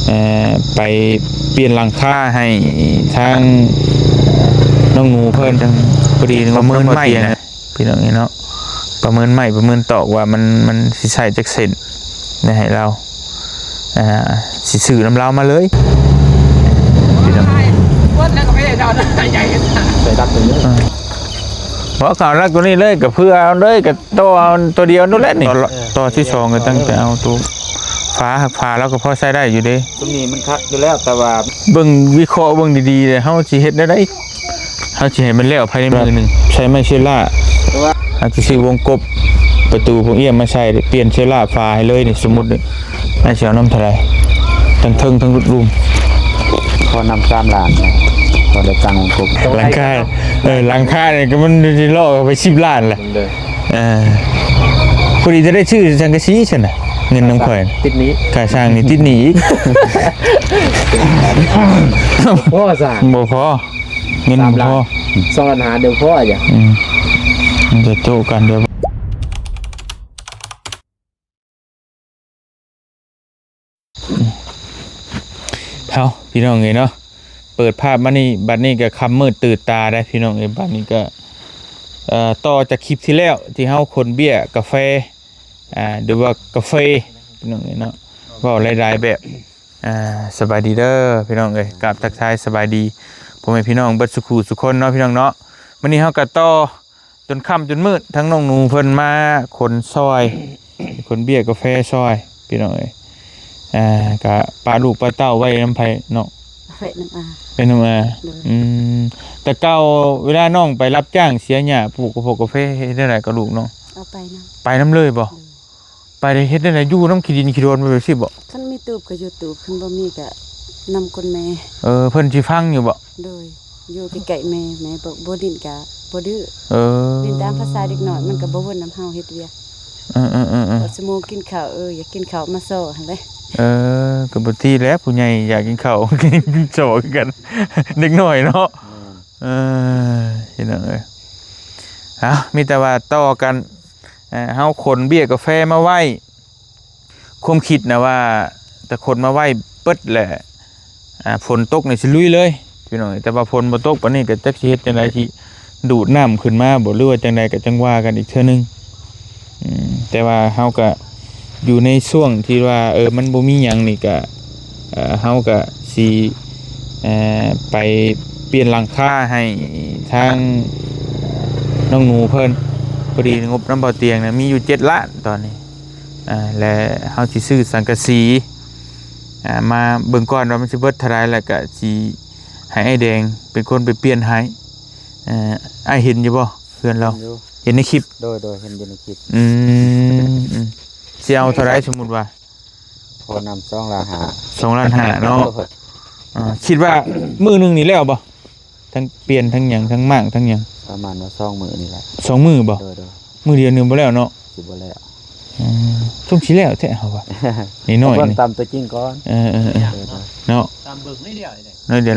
ເອີ ໄປປ່ຽນຫຼັງຄາໃຫ້ທາງນ້ອງໜູເພິ່ນ ພໍດີປະເມີນໄມ້ນະ ພີ່ນ້ອງເອີຍເນາະ ປະເມີນໄມ້ ປະເມີນຕອກວ່າມັນ ມັນຊິໃຊ້ຈັກເສັ້ນ ໄດ້ໃຫ້ລາວ ອ່າ ຊິຊື້ນຳລາວມາເລີຍ ພີ່ນ້ອງ. ບໍ່ ເຂົາລັກຕົວນີ້ເລີຍ ກໍເພື່ອເອົາເລີຍ ກໍຕໍ່ເອົາຕົວດຽວນັ້ນແຫຼະນີ້ ຕໍ່ ຕໍ່ທີສອງ ກໍຕັ້ງແຕ່ເອົາຕົວຝາ ຝາລາວກໍພໍໃຊ້ໄດ້ຢູ່ເດ້ ຕົວນີ້ມັນຄັກຢູ່ແລ້ວ ແຕ່ວ່າເບິ່ງ ວິເຄາະເບິ່ງດີໆ ເຮົາຊິເຮັດແນວໃດ ເຮົາຊິໃຫ້ມັນແລ້ວພາຍໃນມື້ໜຶ່ງ ໃຊ້ໄມ້ເຊລາ ເຮົາຊິຊື້ວົງກົບປະຕູພວງອ້ຽມມາໃສ່ ປ່ຽນເຊລາຝາໃຫ້ເລີຍນີ້ ສົມມຸດນີ້ ອາດຊິເອົານຳເທົ່າໃດ ທັງເທິງທັງລຸມ ຂໍນຳສາມລ້ານນະ ຂໍໄດ້ຕັ້ງວົງກົບ ຫຼັງຄາ ເອີ ຫຼັງຄານີ້ກໍມັນຊິເລາະໄປສິບລ້ານແຫຼະ ເອີ ພໍດີຈະໄດ້ຊື້ສັງກະສີຊັ້ນນະ ເງິນນຳຂ້ອຍ ຕິດໜີ້ ຄ່າສ້າງນີ້ຕິດໜີ້ອີກ ພໍສ້າງ ບໍ່ພໍ ເງິນບໍ່ພໍ ສາມລ້ານ ສອງລ້ານຫ້າ ດຽວພໍ ອືມ ມັນຈະໂຈະກັນ ດຽວ ເອົາ ພີ່ນ້ອງເອີຍເນາະ ເປີດພາບມານີ້ ບັດນີ້ກໍຄ່ຳມືດຕື່ນຕາໄດ໋ ພີ່ນ້ອງເອີຍ ບັດນີ້ກໍ ເອີ ຕໍ່ຈາກຄລິບທີ່ແລ້ວ ທີ່ເຮົາຂົນເບ້ຍກາແຟ ອ່າ ຫຼືວ່າກາເຟ ພີ່ນ້ອງເອີຍເນາະ ເວົ້າຫຼາຍໆແບບ ອ່າ ສະບາຍດີເດີພີ່ນ້ອງເອີຍ ກາບທັກທາຍສະບາຍດີພໍ່ແມ່ພີ່ນ້ອງເບິດສູ່ຄູ່ສູ່ຄົນເນາະ ພີ່ນ້ອງເນາະ ມື້ນີ້ເຮົາກໍຕໍ່ ຈົນຄ່ຳຈົນມືດ ທັງນ້ອງໜູເພິ່ນມາຂົນຊ່ອຍ ຂົນເບ້ຍກາແຟຊ່ອຍ ພີ່ນ້ອງເອີຍ ອ່າ ກະປະລູກປະເຕົ້າໄວ້ນຳໃຜເນາະ ໄວ້ນຳອາ ໄວ້ນຳອາ ໂດຍ ອືມ ແຕ່ເກົ່າເວລານ້ອງໄປຮັບຈ້າງເສຍຫຍ້າ ປູກກະໂພກກາເຟ ເຮັດແນວໃດກັບລູກນ້ອງ ເອົາໄປນຳ ໄປນຳເລີຍບໍ່? ໂດຍ ໄປໄດ້ເຮັດແນວໃດ ຢູ່ນຳຂີ້ດິນຂີ້ໂດນແບບຊີ້ບໍ່? ຄັນມີຕູບກໍຢູ່ຕູບ ຄັນບໍ່ມີກໍນຳຄົນແມ່ ເອີ ເພິ່ນຊິຟັງຢູ່ບໍ່? ໂດຍ ຢູ່ໃກ້ໆແມ່ ແມ່ບອກບໍ່ຫຼິ້ນກະບໍ່ດື້ ເອີ ຫຼິ້ນຕາມພາສາເດັກນ້ອຍ ມັນກໍບໍ່ວົນນຳເຮົາເຮັດວຽກ ເອີໆໆ ວ່າຊົ່ວໂມງກິນເຂົ້າ ເອີ ຢາກກິນເຂົ້າມາສໍ່ຫັ້ນແຫຼະ ເອີ ກໍບໍ່ຕິແຫຼະ ຜູ້ໃຫຍ່ຢາກກິນເຂົ້າ ກິນສໍ່ຄືກັນ ເດັກນ້ອຍເນາະ ແມ່ນ ເອີ ພີ່ນ້ອງເອີຍ ເອົ້າ ມີແຕ່ວ່າຕໍ່ກັນ ເອີ ເຮົາຂົນເບ້ຍກາແຟມາໄວ້ ຄວາມຄິດນະວ່າ ແຕ່ຂົນມາໄວ້ເບິດແຫຼະ ອ່າ ຝົນຕົກນີ້ຊິລຸຍເລີຍພີ່ນ້ອງ ແຕ່ວ່າຝົນບໍ່ຕົກປານນີ້ກໍຈັກຊິເຮັດຈັ່ງໃດ ຊິດູດນ້ຳຂຶ້ນມາບໍ່ ຫຼືວ່າຈັ່ງໃດກໍຈັ່ງວ່າກັນອີກເທື່ອໜຶ່ງ ອືມ ແຕ່ວ່າເຮົາກໍຢູ່ໃນຊ່ວງທີ່ວ່າ ເອີ ມັນບໍ່ມີຫຍັງນີ້ກໍ ເອີ ເຮົາກໍຊິ ເອີ ໄປປ່ຽນຫຼັງຄາໃຫ້ທາງນ້ອງໜູເພິ່ນ ພໍດີງົບນຳບ່າວຕຽງນະ ມີຢູ່ເຈັດລ້ານຕອນນີ້ ອ່າ ແລະ ເຮົາຊິຊື້ສັງກະສີ ອ່າ ມາເບິ່ງກ່ອນວ່າມັນຊິເບິດເທົ່າໃດ ແລ້ວກະຊິໃຫ້ອ້າຍແດງເປັນຄົນໄປປ່ຽນໃຫ້ ເອີ ອ້າຍເຫັນຢູ່ບໍ່ເຮືອນລາວ? ເຫັນຢູ່ ເຫັນໃນຄລິບ ໂດຍໆ ເຫັນຢູ່ໃນຄລິບ ອືມ ອືມ ຊິເອົາເທົ່າໃດສົມມຸດວ່າ? ພໍນຳສອງລ້ານຫ້າ ສອງລ້ານຫ້າເນາະ ໂດຍ ອ່າ ຄິດວ່າມື້ໜຶ່ງນີ້ແລ້ວບໍ່? ທັງປ່ຽນທັງຫຍັງ ທັງມ້າງທັງຫຍັງ ປະມານວ່າສອງມື້ນີ້ແຫຼະ ສອງມື້ບໍ່? ໂດຍໆ ມື້ດຽວນີ້ບໍ່ແລ້ວເນາະ ຊິບໍ່ແລ້ວ ອືມ ຊ່ວງຊິແລ້ວແທ້ເຮົາວ່າ ນ້ອຍໆ ເບິ່ງຕາມຕົວຈິງກ່ອນ ເອີໆໆ ໂດຍໆ ເນາະ ຕາມເບິ່ງໜ້ອຍດຽວ ໜ້ອຍດຽວ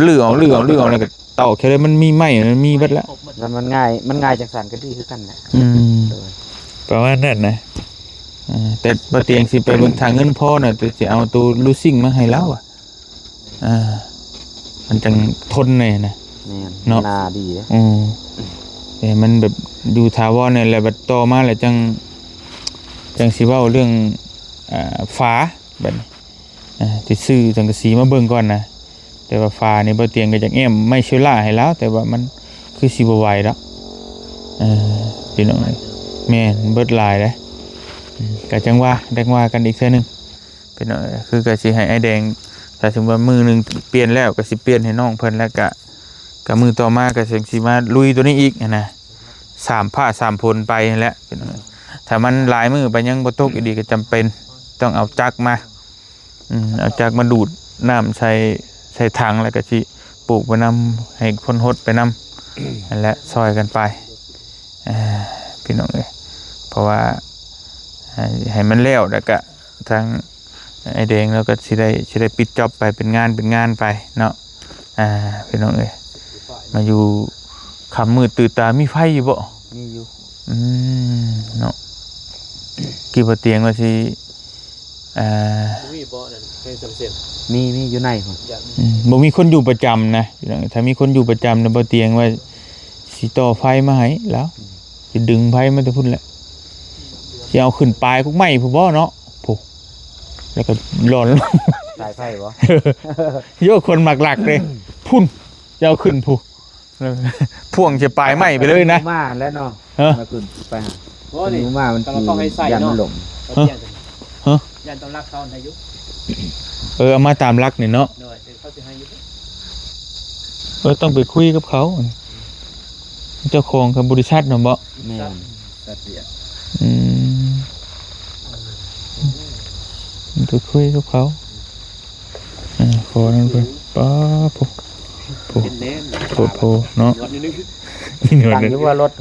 ລືອອກ ລືອອກ ລືອອກ ແລ້ວກໍຕອກແຄ່ໃດ ມັນມີໄມ້ ມັນມີເບິດແລ້ວ ແລ້ວມັນງ່າຍ ມັນງ່າຍຈັ່ງຊັ້ນກໍດີຄືກັນແຫຼະ ອືມ ໂດຍ ປະມານນັ້ນນະ ເອີ ແຕ່ບ່າວຕຽງຊິໄປເບິ່ງ ຖ້າເງິນພໍນະ ແຕ່ຊິເອົາໂຕລູຊິງມາໃຫ້ລາວອະ ອ່າ ມັນຈັ່ງທົນແດ່ນະ ແມ່ນ ເນາະ ໜາດີເດ້ ອືມ ແຕ່ມັນແບບຢູ່ຖາວອນນີ້ແຫຼະ ບັດຕໍ່ມາແລ້ວຈັ່ງ ຈັ່ງຊິເວົ້າເລື່ອງ ອ່າ ຝາບັດນີ້ ອ່າ ຊິຊື້ສັງກະສີມາເບິ່ງກ່ອນນະ ແຕ່ວ່າຝານີ້ບ່າວຕຽງກໍຢາກແອ້ມໄມ້ເຊລາໃຫ້ລາວ ແຕ່ວ່າມັນຄືຊິບໍ່ໄຫວດອກ ເອີ ພີ່ນ້ອງ ແມ່ນ ເບິດຫຼາຍເດ້ ອືມ ກໍຈັ່ງວ່າ ຈັ່ງວ່າກັນອີກເທື່ອໜຶ່ງ. ພີ່ນ້ອງເອີຍ ຄືກໍຊິໃຫ້ອ້າຍແດງ ຖ້າສົມມຸດວ່າມື້ໜຶ່ງປ່ຽນແລ້ວ ກໍຊິປ່ຽນໃຫ້ນ້ອງເພິ່ນ ແລ້ວກະ ກະມື້ຕໍ່ມາກໍຈັ່ງຊິມາລຸຍຕົວນີ້ອີກຫັ້ນນະ ສາມຟ້າສາມຝົນໄປຫັ້ນແຫຼະ ພີ່ນ້ອງເອີຍ ຖ້າມັນຫຼາຍມື້ໄປຍັງບໍ່ຕົກອີ່ຫຼີ ກໍຈຳເປັນຕ້ອງເອົາຈັກມາ ອືມ ເອົາຈັກມາດູດນ້ຳໃສ່ ໃສ່ຖັງ ແລ້ວກໍຊິປູກໄປນຳ ໃຫ້ຄົນຫົດໄປນຳ ຫັ້ນແຫຼະ ຊ່ອຍກັນໄປ ເອີ ພີ່ນ້ອງເອີຍ ເພາະວ່າ ໃຫ້ ໃຫ້ມັນແລ້ວ ແລ້ວກະ ທາງອ້າຍແດງລາວກໍຊິໄດ້ ຊິໄດ້ປິດຈ໊ອບໄປເປັນງານເປັນງານໄປເນາະ ອ່າ ພີ່ນ້ອງເອີຍ ມາຢູ່ຄ່ຳມືດຕື່ນຕາ ມີໄຟຢູ່ບໍ່? ມີຢູ່ ອືມ ເນາະ ຄິດວ່າຕຽງວ່າຊິ ອ່າ ບໍ່ມີບໍ່ ອັນນັ້ນ ໃນສຳເຊັນ ມີ ມີຢູ່ໃນພຸ້ນ ຢ້ານມີ ອືມ ບໍ່ມີຄົນຢູ່ປະຈຳນະ ພີ່ນ້ອງ. ຖ້າມີຄົນຢູ່ປະຈຳນະ ບໍ່ຕຽງວ່າຊິຕໍ່ໄຟມາໃຫ້ລາວ ອືມ ຊິດຶງໄຟມາແຕ່ພຸ້ນແຫຼະ ຊິເອົາຂຶ້ນປາຍກົກໄມ້ພຸ້ນບໍ່ເນາະ ພຸ້ນ ແລ້ວກໍລ່ອນ ສາຍໄຟບໍ່? ໂຍ ຄົນມັກລັກເດ້ ພຸ້ນ ຊິເອົາຂຶ້ນພຸ້ນ ເອີ ພວງໃສ່ປາຍໄມ້ໄປເລີຍນະ ມາແລ້ວເນາະ ຮະ ມາຂຶ້ນໄປຫາ ໂອ້ ນີ້ ມາ ມັນ ກຳລັງເຂົ້າໃຫ້ໃສ່ເນາະ ຢ້ານມັນລົ້ມ ຮະ ຢ້ານຕ້ອງລັກເຂົາໄດ້ຢູ່ ເອີ ເອົາມາຕາມຫຼັກນີ້ເນາະ ໂດຍ ເຂົາຊິໃຫ້ຢູ່ ເອີ ຕ້ອງໄປຄຸຍກັບເຂົາ ເຈົ້າຂອງກັບບໍລິສັດນັ້ນບໍ? ແມ່ນ ສັດວຽກ ອືມ ໄປຄຸຍກັບເຂົາ ເອີ ຂໍນັ້ນເພິ່ນ ປ້າ ໂພ ໂພ ເປັນແໜ້ນ ໂພດໂພເນາະ ໜວດນິດໜຶ່ງ ມີໜວດ ຕັ້ງຢູ່ຫົວລົດ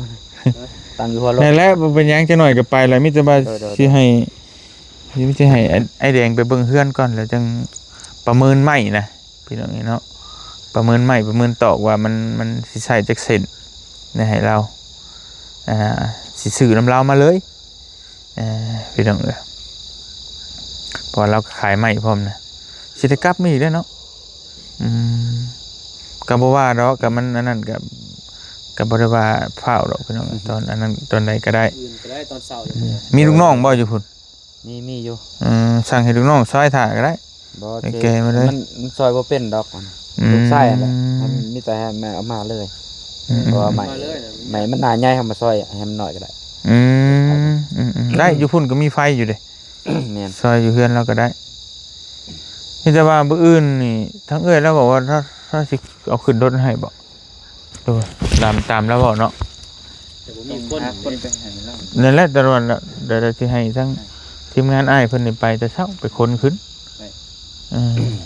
ຕັ້ງຢູ່ຫົວລົດ ນັ້ນແຫຼະ ບໍ່ເປັນຫຍັງ ຈັກໜ້ອຍກໍໄປແລ້ວ ມີແຕ່ວ່າ ໂດຍໆໆ ຊິໃຫ້ ຊິໃຫ້ອ້າຍແດງໄປເບິ່ງເຮືອນກ່ອນ ແລ້ວຈັ່ງປະເມີນໄມ້ນະ ພີ່ນ້ອງເອີຍເນາະ ປະເມີນໄມ້ ປະເມີນຕອກວ່າມັນ ມັນຊິໃຊ້ຈັກເສັ້ນ ໄດ້ໃຫ້ລາວ ອ່າ ຊິຊື້ນຳລາວມາເລີຍ ເອີ ພີ່ນ້ອງເອີຍ ເພາະວ່າລາວກໍຂາຍໄມ້ພ້ອມນະ ຊິໄດ້ກັບມາອີກແລ້ວເນາະ ອືມ ກໍບໍ່ວ່າດອກ ກໍມັນອັນນັ້ນ ກໍ ກໍບໍ່ໄດ້ວ່າຟ້າວດອກ ພີ່ນ້ອງເອີຍ ຕອນອັນນັ້ນຕອນໃດກໍໄດ້ ອື່ນກໍໄດ້ ຕອນເຊົ້າ ອືມ ຍັງບໍ່ໄດ້ ມີລູກນ້ອງບໍ່ຢູ່ພຸ້ນ? ມີ ມີຢູ່ ເອີ ສັ່ງໃຫ້ລູກນ້ອງຊ່ອຍຖ້າກໍໄດ້ ບໍ່ ແກ່ມາເລີຍ ມັນ ມັນຊ່ອຍບໍ່ເປັນດອກ ອືມ ລູກຊາຍຫັ້ນແຫຼະ ໃຫ້ມັນ ມີແຕ່ໃຫ້ແມ່ເອົາມາເລີຍ ອືມ ເພາະວ່າໄມ້ ມາເລີຍນະ ໄມ້ມັນໜ້າໃຫຍ່ ເຮົາມາຊ່ອຍໃຫ້ມັນໜ້ອຍກໍໄດ້ ອືມ ອືມໆ ໄດ້ ຢູ່ພຸ້ນກໍມີໄຟຢູ່ເດ້ ແມ່ນ ຊ່ອຍຢູ່ເຮືອນລາວກໍໄດ້ ມີແຕ່ວ່າມື້ອື່ນນີ້ ທາງເອື້ອຍລາວບອກວ່າ ລາວ ລາວຊິເອົາຂຶ້ນລົດໃຫ້ບໍ? ໂດຍ ຕາມ ຕາມລາວເວົ້າເນາະ ແຕ່ບໍ່ມີຄົນ ຕ້ອງຫາຄົນໄປໃຫ້ລາວ ນັ້ນແຫຼະ ແຕ່ວ່າດຽວ ດຽວຊິໃຫ້ທາງທີມງານອ້າຍເພິ່ນນີ້ໄປແຕ່ເຊົ້າ ໄປຂົນຂຶ້ນ ໄປ ເອີ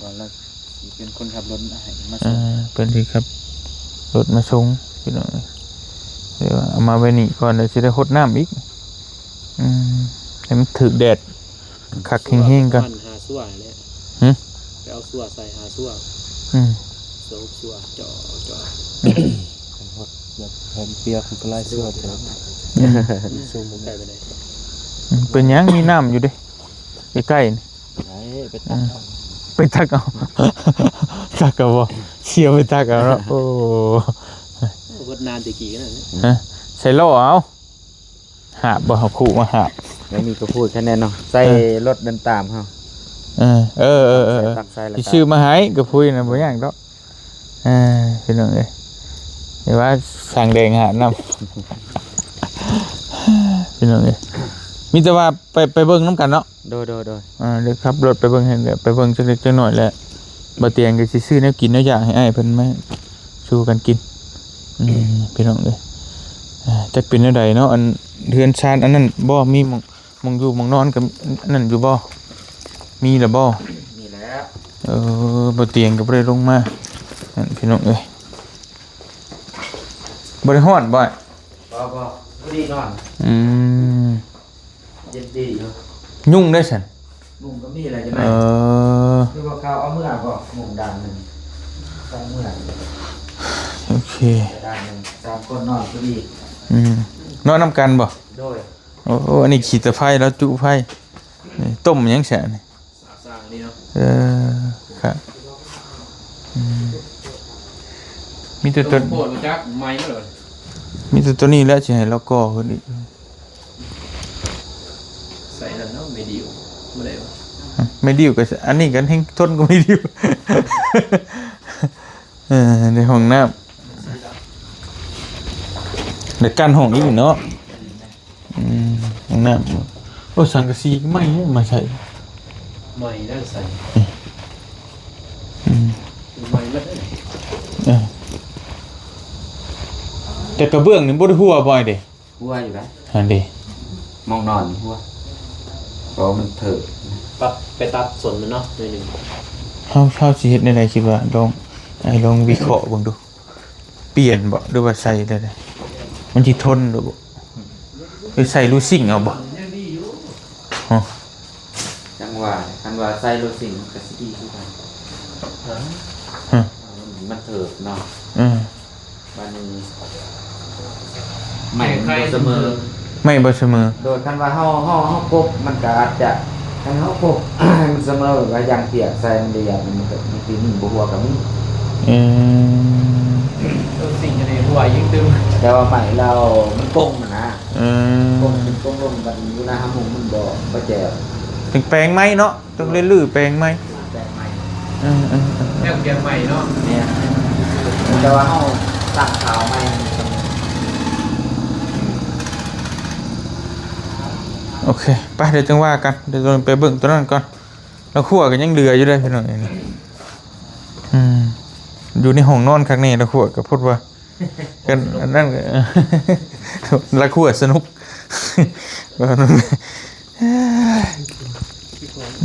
ວ່າລາວຊິເປັນຄົນຂັບລົດໃຫ້ມາ ເອີ ສົ່ງ ເພິ່ນຊິຂັບລົດມາສົ່ງ ພີ່ນ້ອງເອີຍ ດຽວເອົາມາໄວ້ນີ້ກ່ອນ ດຽວຊິໄດ້ຫົດນ້ຳອີກ ອືມ ໃຫ້ມັນຖືກແດດຄັກໆກ່ອນ ຫາຊົ່ວແຫຼະ ຫຶ? ໄປເອົາຊົ່ວໃສ່ ຫາຊົ່ວ ອືມ ຊົ່ວ ຊົ່ວ ເຈາະ ເຈາະ ອືມ ຄັນຮອດແບບແຫ້ງປຽກມັນກໍຫຼາຍຊົ່ວເຕີບ ອືມ ສູງບໍ່ໄດ້ປານໃດ ອືມ ເປັນຫຍັງ ມີນ້ຳຢູ່ເດ້ ໃກ້ໆນີ້ ໄດ້ ໄປຕັກເອົາ ອືມ ໄປຕັກເອົາ ຕັກເອົາບໍ່ ເຊຍໄປຕັກເອົາເນາະ ໂອ້ ຫົດນານແຕ່ກີ້ນັ້ນ ຮະ ໃສ່ລໍ້ເອົາ ຫາບບໍ່ ເອົາຄຸມາຫາບ ແລ້ວມີກະພຸ້ຍຄະແນນເນາະ ໃສ່ ເອີ ລົດເດີນຕາມເຮົາ ເອີ ເອີ ເອີ ເອີ ໃສ່ຕັກໃສ່ແລ້ວ ຊິຊື້ມາໃຫ້ກະພຸ້ຍນະ ບໍ່ຍາກດອກ ເອີ ພີ່ນ້ອງເອີຍ ເຫັນວ່າຊ່າງແດງຫາບນ້ຳ ພີ່ນ້ອງເອີຍ ມີແຕ່ວ່າໄປ ໄປເບິ່ງນຳກັນເນາະ ໂດຍ ໂດຍ ໂດຍ ອ່າ ດຽວຂັບລົດໄປເບິ່ງໃຫ້ ໄປເບິ່ງຈັກເລັກຈັກນ້ອຍແຫຼະ ບໍ່ຕຽງກໍຊິຊື້ແນວກິນແນວຢາກໃຫ້ອ້າຍເພິ່ນມາສູ່ກັນກິນ ອືມ ພີ່ນ້ອງເອີຍ ອ່າ ຈັກເປັນແນວໃດເນາະ ອັນເຮືອນຊານອັນນັ້ນບໍ່ ມີໝ່ອງ ໝ່ອງຢູ່ໝ່ອງນອນກໍອັນນັ້ນຢູ່ບໍ່ ມີແລ້ວບໍ່? ມີແລ້ວ ເອີ ບໍ່ຕຽງກໍບໍ່ໄດ້ລົງມາ ນັ້ນ ພີ່ນ້ອງເອີຍ ບໍ່ໄດ້ຮ້ອນບໍ່? ບໍ່ ບໍ່ ພໍດີນອນ ອືມ ເຢັນດີຢູ່ ຍຸງໄດ້ຊັ້ນ ຍຸງກໍມີແຫຼະຢູ່ໃນ ເອີ ຫຼືວ່າເຂົາເອົາເມືອບໍ່ ຍຸງດ່າງໜຶ່ງ ເອົາເມືອ ໂອເຄ ດ່າງໜຶ່ງ ສາມຄົນນອນພໍດີ ອືມ ນອນນຳກັນບໍ່? ໂດຍ ໂອ້ ອັນນີ້ຂີ້ຕາໄຟ ລາວຈຸໄຟ ນີ້ຕົ້ມຫຍັງແຊະນີ້ ສ້າງນີ້ເນາະ ເອີ ຄັກ ອືມ ມີແຕ່ຕົວ ໂພດບໍ່ຈັກໄໝເລີຍ ມີແຕ່ຕົວນີ້ແຫຼະ ຊິໃຫ້ລາວກໍ່ຂຶ້ນອີກ ໃສ່ນັ້ນເນາະ ເມດິວ ບໍ່ໄດ້ຫວາ ເມດິວກໍ ອັນນີ້ກໍແຮ່ງທົນກວ່າເມດິວ ເອີ ໃນຫ້ອງນ້ຳ ແລ້ວກັ້ນຫ້ອງອີກເນາະ. ອືມ ຫ້ອງນ້ຳ ໂອ້ ສັງກະສີກໍໃໝ່ມາໃສ່ ໃໝ່ແລ້ວໃສ່ ອືມ ໃໝ່ໝົດເລີຍ ເອີ ແຕ່ກະເບື້ອງນີ້ບໍ່ໄດ້ຮົ່ວບໍ່ເດ? ຮົ່ວຢູ່ໄດ໋ ຫັ້ນເດ ໝ່ອງນອນຮົ່ວ ເພາະວ່າມັນເທີກ ຕັດ ໄປຕັດສົ້ນມັນເນາະ ໜ້ອຍໜຶ່ງ ເຮົາ ເຮົາຊິເຮັດແນວໃດ ຄິດວ່າ ລອງ ອ້າຍລອງວິເຄາະເບິ່ງດູ. ປ່ຽນບໍ່ ຫຼືວ່າໃສ່ແນວໃດ ມັນຊິທົນຫຼືບໍ່ ຫຼືໃສ່ລູຊິງເອົາບໍ່? ຮະ ຈັ່ງວ່າ ຄັນວ່າໃສ່ລູຊິງມັນກໍຊິດີຄືກັນ ຮະ ມັນເທີກເນາະ ເອີ ບາດນີ້ ໄມ້ມັນບໍ່ສະເໝີ ໄມ້ບໍ່ສະເໝີ ໂດຍ ຄັນວ່າເຮົາ ເຮົາ ເຮົາກົບ ມັນກໍອາດຈະ ຄັນເຮົາຄົບໃຫ້ມັນສະເໝີ ແລ້ວຢາງປຽກໃສ່ມັນລະອຽດ ມັນກໍ ບາງທີມັນບໍ່ຮົ່ວກໍມີ. ເອີ ໂຕສິ່ງຢູ່ໃນຮົ່ວຍິ່ງຕຶງ ແຕ່ວ່າໄມ້ລາວມັນກົງນະ. ເອີ ກົງຂຶ້ນກົງລົງ ບັດຢູ່ນາຫາໝູ່ມັນບໍ່ ບໍ່ແຈບ. ເປັນແປງໃໝ່ເນາະ ຕ້ອງໄດ້ຮື້ແປງໃໝ່. ແປງໃໝ່ ເອີໆໆ ແລ້ວແປງໃໝ່ເນາະ. ແມ່ນ ແຕ່ວ່າເຮົາຕັ້ງຂາວໃໝ່. ໂອເຄ ໄປ ດຽວຈຶ່ງວ່າກັນ ດຽວໄປເບິ່ງຕົວນັ້ນກ່ອນ. ລາວຄົວກໍຍັງເຫຼືອຢູ່ເດ້ພີ່ນ້ອງເອີຍ. ອືມ ຢູ່ໃນຫ້ອງນອນຄັກແນ່ ລາວຄົວກໍພົດວ່າ ກັນອັນນັ້ນ ລາວຄົວສະໜຸກ.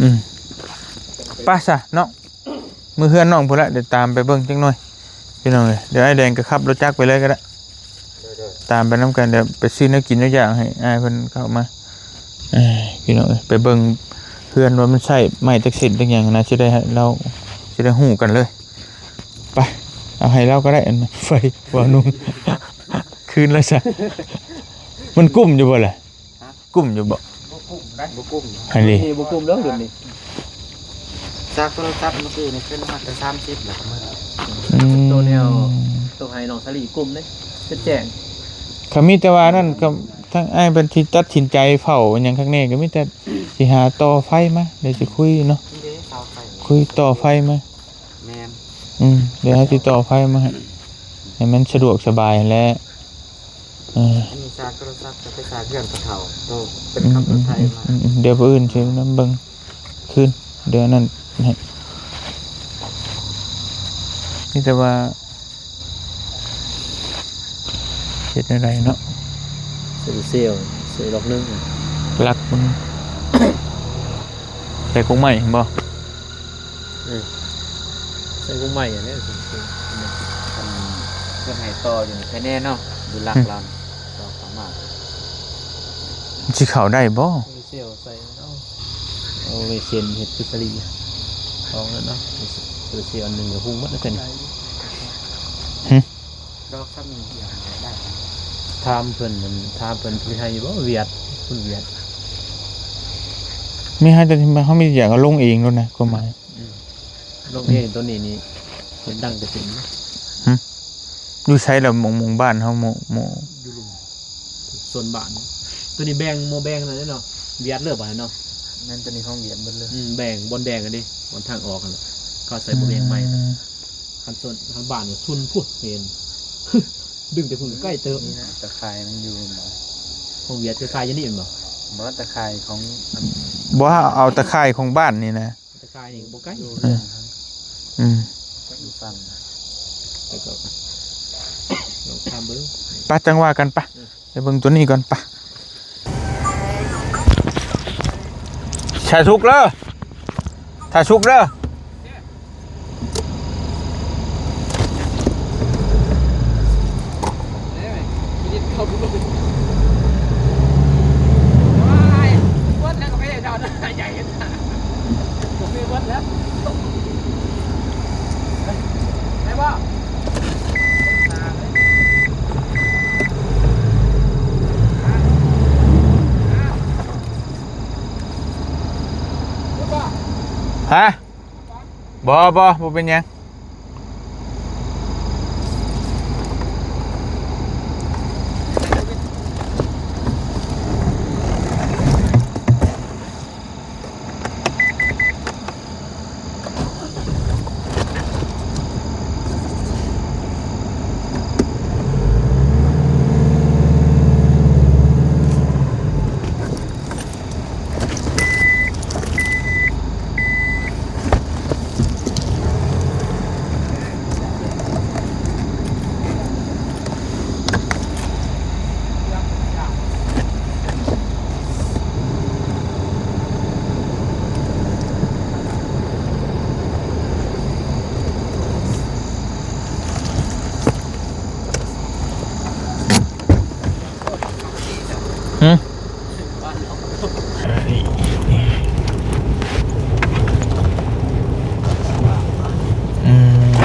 ອືມ ໄປຊະເນາະ ມື້ເຮືອນນ້ອງພຸ້ນລະ ດຽວຕາມໄປເບິ່ງຈັກໜ່ອຍພີ່ນ້ອງເອີຍ. ດຽວອ້າຍແດງກໍຂັບລົດຈັກໄປເລີຍກໍໄດ້ ຕາມໄປນຳກັນ. ດຽວໄປຊື້ແນວກິນແນວຢາກໃຫ້ອ້າຍເພິ່ນເຂົ້າມາ. ເອີ ພີ່ນ້ອງເອີຍ ໄປເບິ່ງເຮືອນວ່າມັນໃຊ້ໄມ້ຈັກເສັ້ນຈັກຫຍັງນະ ຊິໄດ້ໃຫ້ລາວ ຊິໄດ້ຮູ້ກັນເລີຍ. ໄປ ເອົາໃຫ້ລາວກໍໄດ້ ອັນໄຟ ບໍ່ນຸ່ງ ຄືນແລ້ວຊະ. ມັນກຸ້ມຢູ່ບໍ່ລະ? ຮະ? ກຸ້ມຢູ່ບໍ່? ບໍ່ກຸ້ມໄດ໋ ບໍ່ກຸ້ມ ອັນນີ້ ນີ້ບໍ່ກຸ້ມເດີ ລຸ້ນນີ້. ຈາກໂທລະສັບມື້ກີ້ນີ້ຂຶ້ນຮອດແຕ່ສາມສິບແລ້ວກໍໝົດ. ອືມ ໂຕແນວ ໂຕໃຫ້ນ້ອງສາລີກຸ້ມເດ້ ເປັນແຈ້ງ. ກໍມີແຕ່ວ່ານັ້ນ ກໍທາງອ້າຍເພິ່ນທີ່ຕັດສິນໃຈເຝົ້າຫຍັງຄັກແນ່ ກໍມີແຕ່ຊິຫາຕໍ່ໄຟມາ ດຽວຊິຄຸຍເນາະ ເດ້ ເສົາໄຟ ຄຸຍຕໍ່ໄຟມາ. ແມ່ນ ອືມ ດຽວເຮົາຊິຕໍ່ໄຟມາໃຫ້ ໃຫ້ມັນສະດວກສະບາຍຫັ້ນແຫຼະ. ເອີ ອັນນີ້ສາກໂທລະສັບ ຈະໄປສາກເຮືອນພໍ່ເຖົ້າ ໂຕເປັນ ອືມ ຂັບລົດໄຖມາ. ອືມ ດຽວມື້ອື່ນຊິນຳເບິ່ງຄືນ ດຽວນັ້ນໃຫ້ ມີແຕ່ວ່າ ເຮັດແນວໃດເນາະ? ໂຊລາເຊວ ໃສ່ລັອກໜຶ່ງ ລັອກມັນ ໃສ່ກົກໄມ້ແມ່ນບໍ່? ເອີ ໃສ່ກົກໄມ້ຫັ້ນແຫຼະ. ຄັນເພິ່ນໃຫ້ຕໍ່ຢູ່ໃນໄຄແນ່ເນາະ ຢູ່ຫຼັກ ອືມ ລຳຕໍ່ເຂົ້າມາ ມັນຊິເຂົ້າໄດ້ບໍ່? ໂຊລາເຊວໃສ່ເນາະ ເອົາໄວ້ເຊັນເຮັດພິດສາລີຂອງນັ້ນເນາະ. ໂຊລາເຊວອັນໜຶ່ງກໍຮຸ່ງໝົດແລ້ວ ຫຶ ດອກຊ້ຳນີ້ໄດ້. ຖາມເພິ່ນ ຖາມເພິ່ນ ເພິ່ນໃຫ້ຢູ່ບໍ່? ຫວຽດ ຄຸນຫວຽດ ມີໃຫ້ ແຕ່ເຮົາມີຢາກເອົາລົງເອງໂລດນະ ຄວາມໝາຍ. ອືມ ລົງເອງ ໂຕນີ້ນີ້ເປັນດັງກະຕິນ. ຫຶ ຢູ່ໃສລະ? ໝ່ອງ ໝ່ອງບ້ານເຮົາ ໝ່ອງ ໝ່ອງ ຢູ່ລຸ່ມ ໂຊນບ້ານ. ໂຕນີ້ແບ່ງ ໝໍ້ແບ່ງນັ້ນເນາະ ຫວຽດເລີຍບາດນີ້ເນາະ. ແມ່ນ ໂຕນີ້ຂອງຫວຽດເບິດເລີຍ. ອືມ ແບ່ງ ບ່ອນແບ່ງກັນເດ້ ບ່ອນທາງອອກຫັ້ນແຫຼະ ເຂົາໃສ່ໝໍ້ແບ່ງໃໝ່. ອືມ ຄັນໂຊນທາງບ້ານນີ້ຊຸນພຸ້ນເຫັນ ດຶງແຕ່ພຸ້ນໃກ້ເຕີບ. ນີ້ນະ ຕາຂ່າຍມັນຢູ່ ຂອງຫວຽດຄືຂາຍຢູ່ນີ້ແມ່ນບໍ່? ບໍ່ ຕາຂ່າຍຂອງ ບໍ່ ເອົາຕາຂ່າຍຂອງບ້ານນີ້ນະ. ຕາຂ່າຍນີ້ບໍ່ໄກ. ເອີ ອືມ ຢູ່ຝັ່ງ ແລ້ວກໍລອງຖາມເບິ່ງ. ໄປ ຈັ່ງວ່າກັນ ໄປ ເອີ ໄປເບິ່ງຕົວນີ້ກ່ອນ ໄປ. ຖ້າສຸກເດີ ຖ້າສຸກເດີ. ຮະ? ບໍ່ ບໍ່ ບໍ່ເປັນຫຍັງ. ຫືມ? ອືມ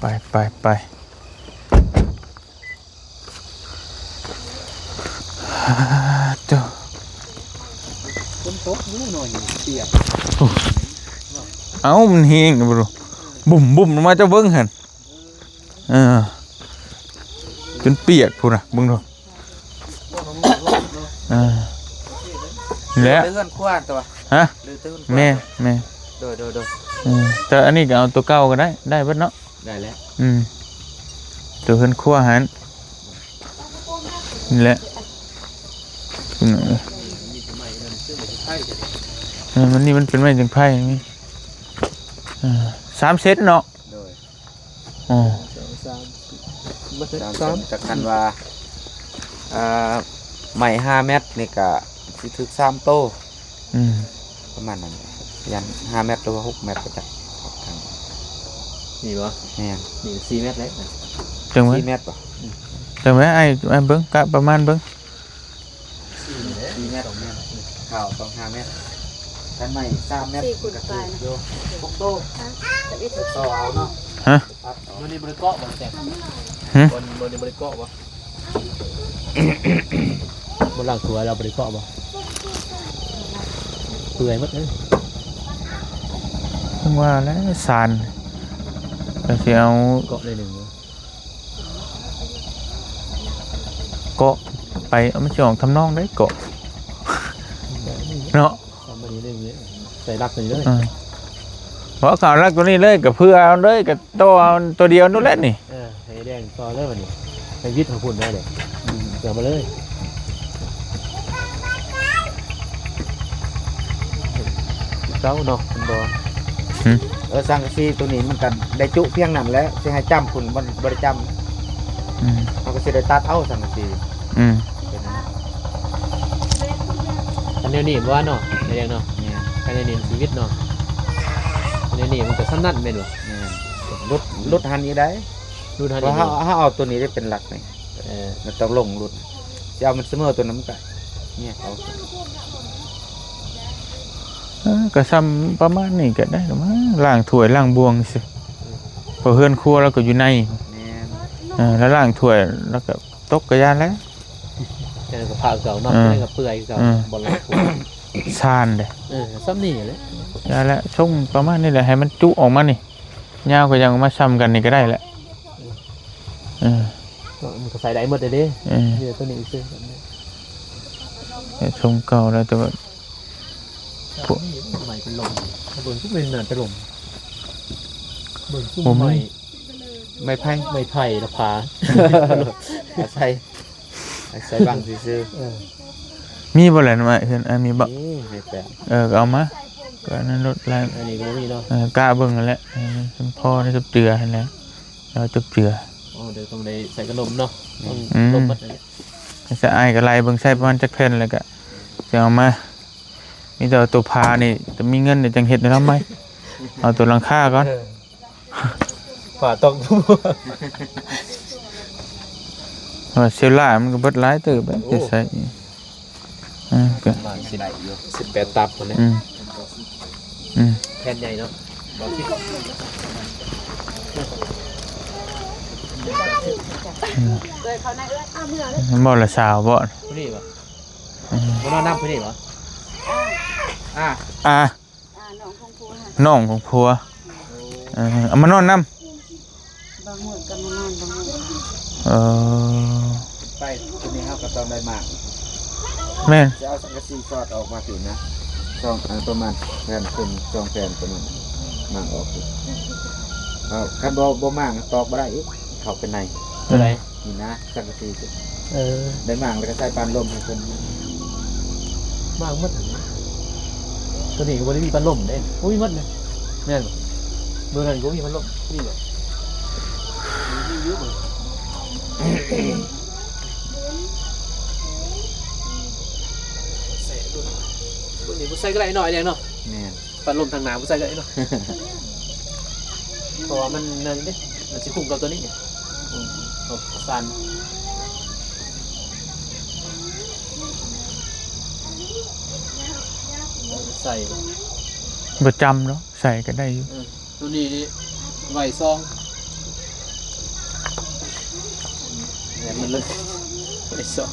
ໄປ ໄປ ໄປ ໄປ. ອາ ໂທ້ ຝົນຕົກຢູ່ໜ້ອຍ ປຽກ. ໂອ້ ເອົ້າ ມັນແຮງບໍ່ຮູ້ ບຸ້ມໆລົງມາ ເຈົ້າເບິ່ງຫັ້ນ. ເອີ ຈົນປຽກພຸ້ນນະ ເບິ່ງດູ. ເອີ ແລ້ວ ເຮືອນຄົວຕົວະ ຮະ? ແມ່ນໆ ໂດຍໆໆ ເອີ ແຕ່ອັນນີ້ກໍເອົາຕົວເກົ່າກໍໄດ້ ໄດ້ເບິດເນາະ. ໄດ້ແລ້ວ ອືມ ຕົວເຮືອນຄົວຫັ້ນ ນີ້ແຫຼະ ເອີ ມັນນີ້ມັນເປັນໄມ້ຈັ່ງໄພນີ້ ເອີ ສາມເຊັນເນາະ. ໂດຍ ອືມ ສອງ ສາມ ສີ່ ມັນ ສາມ ສາມ ຈັກຄັນວ່າ ອ່າ ໄມ້ຫ້າແມັດນີ້ກະຊິຖືກສາມໂຕ. ອືມ ປະມານນັ້ນ ຢ້ານຫ້າແມັດ ຫຼືວ່າຫົກແມັດ ບໍ່ຈັກ. ນີ້ບໍ່? ແມ່ນ ນີ້ສີ່ແມັດແຫຼະ. ຈັ່ງໄວ ສີ່ແມັດບໍ່? ອືມ ຈັ່ງໄວ ອ້າຍ ອ້າຍເບິ່ງ ກະປະມານເບິ່ງ. ສີ່ແມັດ ແມ່ນ ເຂົ້າຕ້ອງຫ້າແມັດ ຄັນໄມ້ສາມແມັດ ສີ່ຄູນປາຍນະ ກໍຖືກຢູ່ ຫົກໂຕ. ຮະ? ຕໍ່ເອົາເນາະ ຮະ? ໂຕນີ້ບໍ່ໄດ້ເກາະບໍ່ແຊກ? ຫື? ໂຕນີ້ບໍ່ໄດ້ເກາະບໍ່? ບໍ່ລ້າງຖ້ວຍແລ້ວບໍ່ໄດ້ເກາະບໍ່? ເປື່ອຍໝົດເລີຍ. ເຖິງວ່າແຫຼະ ຊານ ກໍຊິເອົາ ເກາະໜ້ອຍໜຶ່ງ ເກາະໄປ ເອົາ ມັນຊິອອກທຳນອງໃດເກາະ ເນາະ. ເອົາມານີ້ເລີຍ ໃສ່ຫຼັກນີ້ເລີຍ ເອີ ບໍ່ ກໍເອົາຫຼັກຕົວນີ້ເລີຍ ກໍເພື່ອເອົາເລີຍ ກໍຕໍ່ເອົາຕົວດຽວນັ້ນແຫຼະນີ້. ເອີ ໃຫ້ແດງຕໍ່ເລີຍບັດນີ້ ໃຫ້ວິດເອົາພຸ້ນໄດ້ເດ້. ອືມ ເອົາມາເລີຍ ເຈົ້າເນາະ ມັນບໍ່ ຫື? ເອີ ສັງກະສີຕົວນີ້ມັນກໍໄດ້ຈຸພຽງນັ້ນແຫຼະ ຊິໃຫ້ຈ້ຳພຸ້ນ ມັນບໍ່ໄດ້ຈ້ຳ. ອືມ ເຮົາກໍຊິໄດ້ຕັດເອົາສັງກະສີ. ອືມ ອັນແນວນີ້ບໍ່ວ່າເນາະ ໄດ້ເນາະ. ແມ່ນ ອັນແນວນີ້ມັນຊີວິດເນາະ ອັນແນວນີ້ມັນກໍສ່ຳນັ້ນແມ່ນບໍ່? ແມ່ນ ຫຼຸດ ຫຼຸດຫັ້ນອີກໄດ໋ ຫຼຸດຫັ້ນ ເພາະເຮົາ ເຮົາເອົາຕົວນີ້ໄດ້ເປັນຫຼັກນີ້. ເອີ ມັນຕ້ອງລົງຫຼຸດ ຊິເອົາມັນສະເໝີຕົວນັ້ນ ມັນກໍແຍກເອົາ. ເອີ ກໍສ່ຳປະມານນີ້ກໍໄດ້ລະມັ້ງ ລ້າງຖ້ວຍລ້າງບ່ວງຊື່ ເພາະເຮືອນຄົວລາວກໍຢູ່ໃນ. ແມ່ນ ເອີ ລາວລ້າງຖ້ວຍລາວກໍຕົກກໍຢ້ານແລ້ວ ແຕ່ກໍພາເກົ່າເນາະ. ເອີ ແຕ່ກໍເປື່ອຍເກົ່າ ເອີ ບໍ່ລອດ. ຊານເດ້ ເອີ ສ່ຳນີ້ແຫຼະ ຢ່າແຫຼະ ຊົງປະມານນີ້ແຫຼະ ໃຫ້ມັນຈຸອອກມານີ້ ຍາວກໍຍັງມາສ່ຳກັນນີ້ກໍໄດ້ແຫຼະ. ເອີ ເນາະ ມັນກໍໃສ່ໄດ້ໝົດເດ້. ເອີ ມີແຕ່ຕົວນີ້ຊື່ ແຕ່ຊົງເກົ່າແລ້ວ ແຕ່ວ່າ ພວກ ໄມ້ເປັນລົມ ເບິ່ງຄືເປັນໜ້າເປັນລົມ ເບິ່ງຄື ບໍ່ມີ ໄມ້ ໄມ້ໄຜ່ ໄມ້ໄຜ່ລະພາ ອາໄສ ອາໄສບັງຊື່ໆ. ເອີ ມີບໍ່ແຫຼະ ໄມ້ເຮືອນ ອັນນີ້ບໍ່? ມີ ໄມ້ແປະ. ເອີ ກໍເອົາມາ ກໍອັນນັ້ນໂລດ ອັນນີ້ກໍບໍ່ມີເນາະ. ເອີ ກະເບິ່ງຫັ້ນແຫຼະ ເອີ ພໍໄດ້ຈົບເຈືອຫັ້ນແຫຼະ ແລ້ວຈົບເຈືອ. ອໍ ດຽວຕ້ອງໄດ້ໃສ່ກະດົມເນາະ ອືມ ຕ້ອງລົມໝົດ. ອາໄສ ອ້າຍກໍໄລ່ເບິ່ງໃຊ້ປະມານຈັກແຜ່ນ ແລ້ວກໍຊິເອົາມາ. ມີແຕ່ວ່າຕົວຜານີ້ ແຕ່ມີເງິນນີ້ຈັ່ງເຮັດໃຫ້ລາວໃໝ່ ເອົາຕົວຫຼັງຄາກ່ອນ. ເອີ ຝາຕ້ອງ ເອີ ເຊລາມັນກໍເບິດຫຼາຍເຕີບ ໂອ້ ໄປໃສ່ອີກ. ເອີ ກໍປະມານສິບ ສິບແປດຕັບພຸ້ນແຫຼະ. ອືມ ອືມ ແຜ່ນໃຫຍ່ເນາະ ບໍ່ສິບ. ອືມ ບໍ່ລະສາວບໍ່ ຜູ້ນີ້ບໍ່? ອືມ ບໍ່ນອນນຳຜູ້ນີ້ບໍ່? ອາ ອາ ອາ ນ້ອງຂອງຜົວ ນ້ອງຂອງຜົວ. ເອີ ເອົາມານອນນຳ ບາງມື້ກໍມານອນ ບາງມື້. ເອີ ໄປ ຕົວນີ້ເຮົາກໍຕ້ອງໄດ້ໝາກ. ແມ່ນ ຈະເອົາສັງກະສີສອດອອກມາພີ້ນະ ສອງ ອັນ ປະມານແຜ່ນເຄິ່ງ ສອງແຜ່ນປະມານ ໝາກອອກ. ເອົາ ຄັນບໍ່ ບໍ່ໝາກຕອກບໍ່ໄດ້ອີກ ເຂົ້າໄປໃນ. ຕົວໃດ? ນີ້ນະ ສັງກະສີ. ເອີ ໄດ້ໝາກແລ້ວກໍໃສ່ປານລົມໃຫ້ເພິ່ນ ໝາກໝົດຫັ້ນນະ. ຕົວນີ້ກໍບໍ່ໄດ້ມີປານລົມເດ້ ໂອ້ຍ ໝົດນະ. ແມ່ນບໍ່? ເບິ່ງນັ້ນກໍມີປານລົມ ນີ້ແຫຼະ ມີຢູ່ເບິ່ງ ໃສ່ລຸ້ນ ເບິ່ງນີ້ບໍ່ໃສ່ກໍໄດ້ເນາະ ໄອ້ແດງເນາະ. ແມ່ນ ປັດລົມທາງໜ້າບໍ່ໃສ່ກໍໄດ້ເນາະ ເພາະວ່າມັນນັ້ນເດ້ ມັນຊິຄຸ້ມກັບຕົວນີ້. ອືມ ໂອ້ ສັ່ນ ໃສ່ ບໍ່ຈຳດອກ ໃສ່ກໍໄດ້ຢູ່. ເອີ ຕົວນີ້ນີ້ໄວ້ສອງ ແມ່ນມັນເລີຍໄວ້ສອງ.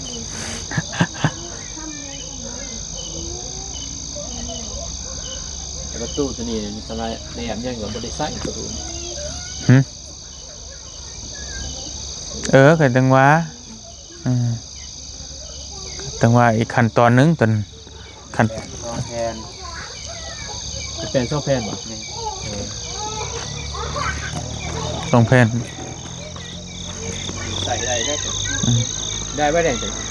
ປະຕູໂຕນີ້ ສະໄລແນມຍັງກໍບໍ່ໄດ້ໃຊ້ປະຕູ ຫື? ເອີ ກໍຈັ່ງວ່າ ເອີ ຈັ່ງວ່າອີກຂັ້ນຕອນໜຶ່ງ ຕອນ ຂັ້ນ ສອງແຜ່ນ ແຜ່ນສອງແຜ່ນບໍ່? ແມ່ນ ເອີ ສອງແຜ່ນ ໃສ່ໄດ້ເດ້ ອືມ ໄດ້ບໍ່ແດງຕົວນີ້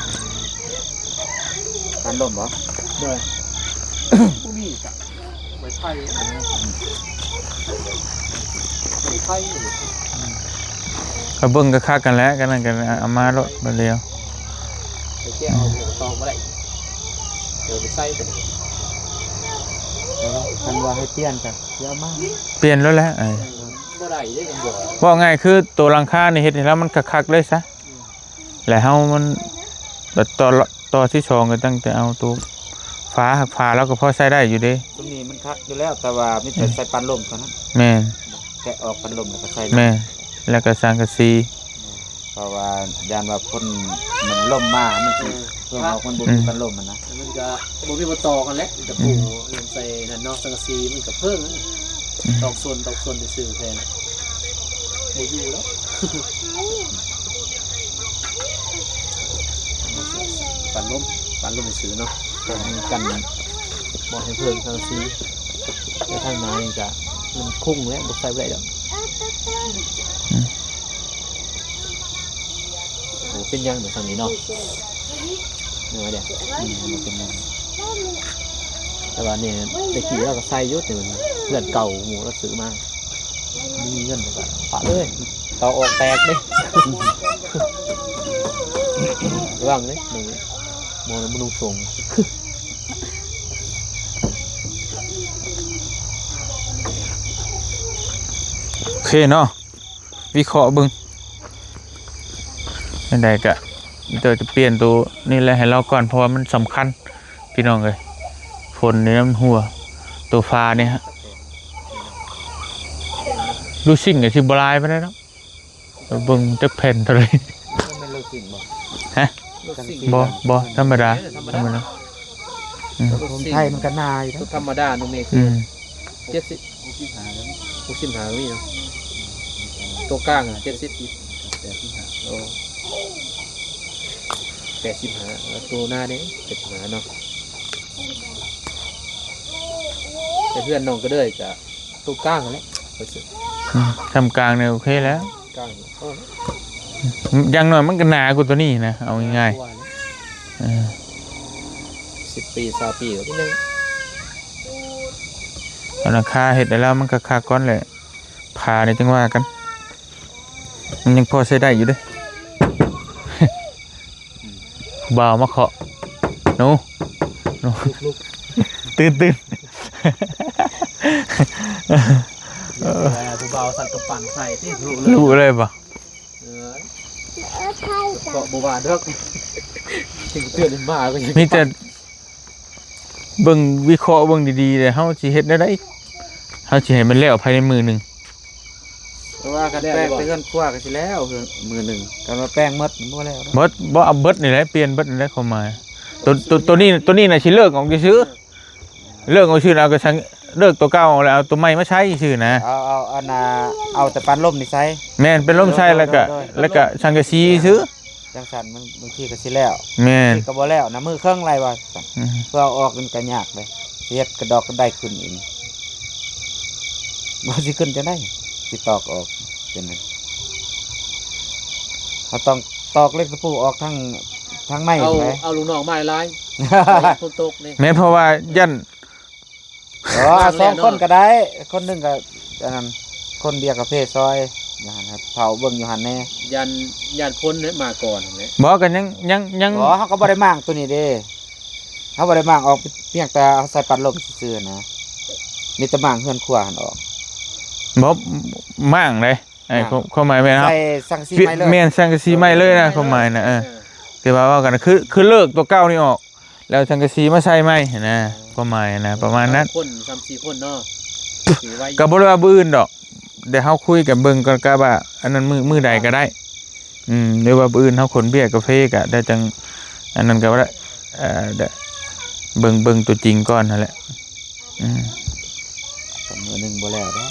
ກັນລົມບໍ່? ໂດຍ ບໍ່ມີກະ ໄວ້ໃສ່ ໄວ້ໃສ່ ກໍເບິ່ງຄັກໆກັນແຫຼະ ກັນນັ້ນກໍເອົາມາໂລດບາດດຽວ ໄປແກະເອົາ ອືມ ຕອກບໍ່ໄດ້ ເດີນໄປໃສ່ຕົວນີ້ ຄັນວ່າໃຫ້ປ່ຽນກໍຊິເອົາມາ ປ່ຽນໂລດແຫຼະ ເອີ ບໍ່ໄດ້ເດ້ ເວົ້າງ່າຍຄືໂຕຫຼັງຄານີ້ເຮັດໃຫ້ລາວມັນຄັກໆເລີຍຊະ ແລ້ວເຮົາມັນ ແລ້ວຕໍ່ ຕໍ່ທີສອງກໍຕັ້ງແຕ່ເອົາໂຕຝາ ຝາລາວກໍພໍໃຊ້ໄດ້ຢູ່ເດ້ ຕົວນີ້ມັນຄັກຢູ່ແລ້ວ ແຕ່ວ່າມີແຕ່ ອືມ ໃສ່ປັນລົມເທົ່ານັ້ນ ແມ່ນ ແກະອອກປັນລົມແລ້ວກໍໃສ່ ແມ່ນ ແລ້ວກໍສັງກະສີ ເພາະວ່າຢ້ານວ່າຝົນມັນລົມມາ ມັນຊິ ເອີ ເພິ່ງອອກ ມັນບໍ່ມີ ອືມ ປັນລົມຫັ້ນນະ ມັນກໍບໍ່ມີບ່ອນຕອກຫັ້ນແຫຼະ ມີແຕ່ປູ ອືມ ເອີ ໃສ່ນັ້ນເນາະ ສັງກະສີມັນກໍເພິ່ງ ອືມ ຕອກສົ້ນ ຕອກສົ້ນຊື່ໆແທ້ນະ ບໍ່ຢູ່ແລ້ວ ປັນລົມ ປັນລົມຊື່ເນາະ ເພື່ອປ້ອງກັນບໍ່ໃຫ້ເພິ່ງສັງກະສີ ແຕ່ທາງໜ້ານີ້ກະມັນຄຸງແລ້ວ ບໍ່ໃສ່ບໍ່ໄດ້ດອກ ອືມ ໂອ້ ເປັນຫຍັງດອກທາງນີ້ເນາະ ເນາະ ອືມ ບໍ່ເປັນຫຍັງ ແຕ່ວ່ານີ້ແຕ່ກີ້ລາວກໍໃສ່ຢູ່ ແຕ່ເຮືອນເກົ່າໝູ່ລາວຊື້ມາ ມີເງິນແລ້ວກໍປະເລີຍ ເຕົາອອກແຕກເດ້ ລະວັງເດ້ ໝໍນຳມະນຸງສົງ ໂອເຄເນາະ ວິເຄາະເບິ່ງ ຈັ່ງໃດກະ ມີແຕ່ຈະປ່ຽນໂຕນີ້ແຫຼະໃຫ້ລາວກ່ອນ ເພາະວ່າມັນສຳຄັນ ພີ່ນ້ອງເອີຍ ຝົນນີ້ມັນຮົ່ວ ໂຕຝານີ້ ລູຊິງກໍຊິບໍ່ຫຼາຍປານໃດດອກ ເບິ່ງຈັກແຜ່ນເທົ່າໃດ ມັນແມ່ນໂລຊິງບໍ່? ຮະ? ໂລຊິງ ບໍ່ ບໍ່ ທຳມະດາ ທຳມະດາ ທຳມະດາ ອືມ ຂອງໄທມັນກໍໜາຢູ່ນະ ໂຕທຳມະດາ ໂນເມ ອືມ ເຈັດສິບ ຫົກສິບຫ້າກໍມີເນາະ ໂຕກາງ ເຈັດສິບ ແປດສິບຫ້າ ໂອ້ ແປດສິບຫ້າ ແລ້ວໂຕໜາເດ້ ເຈັດສິບຫ້າເນາະ ແຕ່ເຮືອນນ້ອງກະເດີຍກະ ໂຕກາງຫັ້ນແຫຼະ ອືມ ຊ່ຳກາງນີ້ໂອເຄແລ້ວ ກາງ ຢ່າງໜ້ອຍມັນກໍໜາກວ່າໂຕນີ້ນະ ເອົາງ່າຍໆ ກວ່າແຫຼະ ເອີ ສິບປີ ຊາວປີກໍເປັນຫຍັງ ເອົາຫຼັງຄາເຮັດໃຫ້ລາວມັນຄັກໆກ່ອນແຫຼະ ຝານີ້ຈັ່ງວ່າກັນ ມັນຍັງພໍໃຊ້ໄດ້ຢູ່ເດ້ ຜູ້ບ່າວມາເຄາະ ໜູ ໜູ ລຸກໆ ຕື່ນໆ ເອີ ຜູ້ບ່າວສັດກຳປັ່ນໃສ່ຕິ ລຸເລີຍ ລຸເລີຍບໍ່? ເອີ ເຄາະບໍ່ວ່າດອກ ເຖິງເຕືອນມາກໍຍັງ ມີແຕ່ເບິ່ງ ວິເຄາະເບິ່ງດີໆ ແລ້ວເຮົາຊິເຮັດແນວໃດ ເຮົາຊິໃຫ້ມັນແລ້ວພາຍໃນມື້ໜຶ່ງ ເພາະວ່າຄັນແປງແຕ່ເຮືອນຄົວກໍຊິແລ້ວ ເຮືອນ ມື້ໜຶ່ງ ຄັນວ່າແປງໝົດມັນບໍ່ແລ້ວເນາະ ເບິດ ບໍ່ເອົາເບິດນີ້ແຫຼະ ປ່ຽນເບິດນີ້ແຫຼະ ຄວາມໝາຍ ໂຕ ໂຕ ໂຕນີ້ ໂຕນີ້ນະຊິເລີກອອກຊື່ໆ ເລີກອອກຊື່ ແລ້ວກໍສັງ ເລີກໂຕເກົ່າ ແລ້ວເອົາໂຕໃໝ່ມາໃຊ້ຊື່ນະ ເອົາ ເອົາອັນນ່າ ເອົາແຕ່ປັນລົມນີ້ໃສ່ ແມ່ນ ປັນລົມໃສ່ ໂດຍ ແລ້ວກໍ ໂດຍ ແລ້ວກໍສັງກະສີຊື່ ຈັ່ງຊັ້ນມັນບາງທີກໍຊິແລ້ວ ແມ່ນ ບາງທີກໍບໍ່ແລ້ວນະ ມື້ເຄິ່ງໄລ່ວ່າຊັ້ນ ອືມ ເພື່ອເອົາອອກມັນກໍຍາກເດ້ ຊິເຮັດກະດອກກະໄດຂຶ້ນອີກ ບໍ່ຊິຂຶ້ນຈັ່ງໃດ ຊິຕອກອອກຈັ່ງໃດ ເຮົາຕ້ອງຕອກເຫຼັກຕະປູອອກທາງ ທາງໃໝ່ ເອົາ ພຸ້ນແຫຼະ ເອົາລູກນ້ອງມາຫຼາຍໆ ຢ້ານຝົນຕົກນີ້ ແມ່ນ ເພາະວ່າຢ້ານ ອໍ ສອງຄົນກໍໄດ້ ຄົນໜຶ່ງກໍອັນນັ້ນ ຄົນເບຍກາເຟຊອຍ ຢູ່ຫັ້ນ ເຝົ້າເບິ່ງຢູ່ຫັ້ນແດ່ ຢ້ານ ຢ້ານຄົນເດ້ມາກ່ອນຫັ້ນແຫຼະ ບໍ່ ກໍຍັງ ຍັງ ຍັງ ບໍ່ ເຮົາກໍບໍ່ໄດ້ມ້າງໂຕນີ້ເດ້ ເຮົາບໍ່ໄດ້ມ້າງອອກ ພຽງແຕ່ເຮົາໃສ່ປັດລົມຊື່ໆນະ ມີແຕ່ມ້າງເຮືອນຄົວຫັ້ນອອກ ບໍ່ ມ້າງເດ້ ອ້າຍ ຄວາມ ຄວາມໝາຍແມ່ນເຮົາ ໃສ່ສັງກະສີໃໝ່ເລີຍ ແມ່ນ ສັງກະສີໃໝ່ເລີຍນະ ຄວາມໝາຍນະ ເອີ ແຕ່ວ່າເວົ້າກັນນະ ຄື ຄືເລີກຕົວເກົ່ານີ້ອອກ ແລ້ວສັງກະສີມາໃສ່ໃໝ່ຫັ້ນນະ ຄວາມໝາຍນະ ປະມານນັ້ນ ຄົນສາມສີ່ຄົນເນາະ ກໍບໍ່ໄດ້ວ່າມື້ອື່ນດອກ ດຽວເຮົາຄຸຍກັນເບິ່ງກ່ອນ ກະວ່າອັນນັ້ນມື້ ມື້ໃດກໍໄດ້ ອືມ ຫຼືວ່າມື້ອື່ນເຮົາຂົນເບຍກາເຟກະ ດຽວຈັ່ງ ອັນນັ້ນກໍວ່າ ເອີ ເບິ່ງ ເບິ່ງຕົວຈິງກ່ອນຫັ້ນແຫຼະ. ອືມ ສອງມື້ໜຶ່ງບໍ່ແລ້ວດອກ.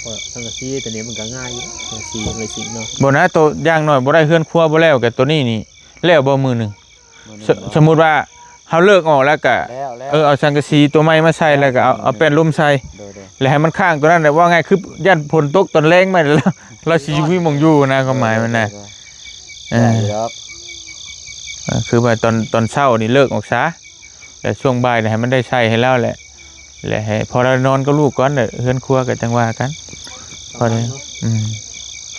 ເພາະສັງກະສີຕົວນີ້ມັນກໍງ່າຍຢູ່ ສັງກະສີເລີຍຊິເນາະ. ບໍ່ນະ ໂຕຢ່າງໜ້ອຍບໍ່ໄດ້ເຮືອນຄົວບໍ່ແລ້ວ ກໍຕົວນີ້ນີ້ແລ້ວບໍ່ມື້ໜຶ່ງ? ມື້ໜຶ່ງ ສະ ບໍ່ ສົມມຸດວ່າເຮົາເລີກອອກແລ້ວກະ ແລ້ວ ແລ້ວ ເອີ ເອົາສັງກະສີຕົວໃໝ່ມາໃສ່ ແລ້ວກະເອົາ ແລ້ວ ເອົາແປ້ນລົມໃສ່ ໂດຍ ໂດຍ ແລ້ວໃຫ້ມັນຄ້າງຕົວນັ້ນແຫຼະ. ເວົ້າງ່າຍຄືຢ້ານຝົນຕົກຕອນແລງມາແລ້ວ ລາວຊິບໍ່ມີໝ່ອງຢູ່ນະ ຄວາມໝາຍມັນນະ. ໂດຍ ໂດຍ ເອີ ໄດ້ຢູ່ດອກ ເອີ ຄືວ່າຕອນ ຕອນເຊົ້ານີ້ເລີກອອກຊະ ແລ້ວຊ່ວງບ່າຍນີ້ໃຫ້ມັນໄດ້ໃສ່ໃຫ້ລາວແຫຼະ ແລ້ວໃຫ້ພໍລາວນອນກັບລູກກ່ອນ ແລ້ວເຮືອນຄົວກໍຈັ່ງວ່າກັນ. ປະມານນັ້ນເນາະ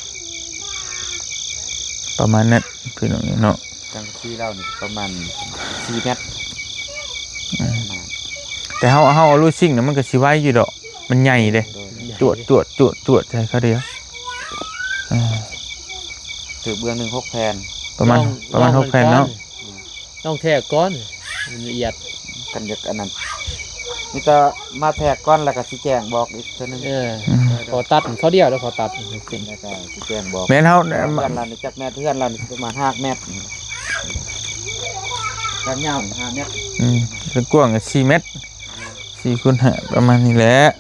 ພໍໄດ້ ອືມ ປະມານນັ້ນພີ່ນ້ອງເນາະ. ສັງກະສີລາວນີ້ປະມານສີ່ແມັດ. ອືມ ແຕ່ເຮົາ ເຮົາເອົາລູຊິງນະ ມັນກໍຊິໄວຢູ່ດອກ ມັນໃຫຍ່ເດ້. ໂດຍ ໂດຍ ຈວດ ຈວດ ຈວດ ຈວດໃສ່ຄາວດຽວ. ອ່າ ຖືກເບື້ອງໜຶ່ງຫົກແຜ່ນ ປະມານ ລອງ ປະມານຫົກແຜ່ນເນາະ. ລອງແທກກ່ອນ ມັນລະອຽດ. ຄັນຢາກອັນນັ້ນ ມີແຕ່ມາແທກກ່ອນ ແລ້ວກໍຊິແຈ້ງບອກອີກເທື່ອໜຶ່ງ. ເອີ ອືມ ຂໍຕັດເຂົາດຽວ ແລ້ວຂໍຕັດເປັນ ແລ້ວກໍຊິແຈ້ງບອກ. ແມ່ນເຮົາ ເຮືອນລາວນີ້ຈັກແມັດ? ເຮືອນລາວນີ້ປະມານຫ້າແມັດ ຄວາມຍາວຫ້າແມັດ. ອືມ ເປັນກວ້າງກໍສີ່ແມັດ ສີ່ຄູນຫ້າ ປະມານນີ້ແຫຼະ.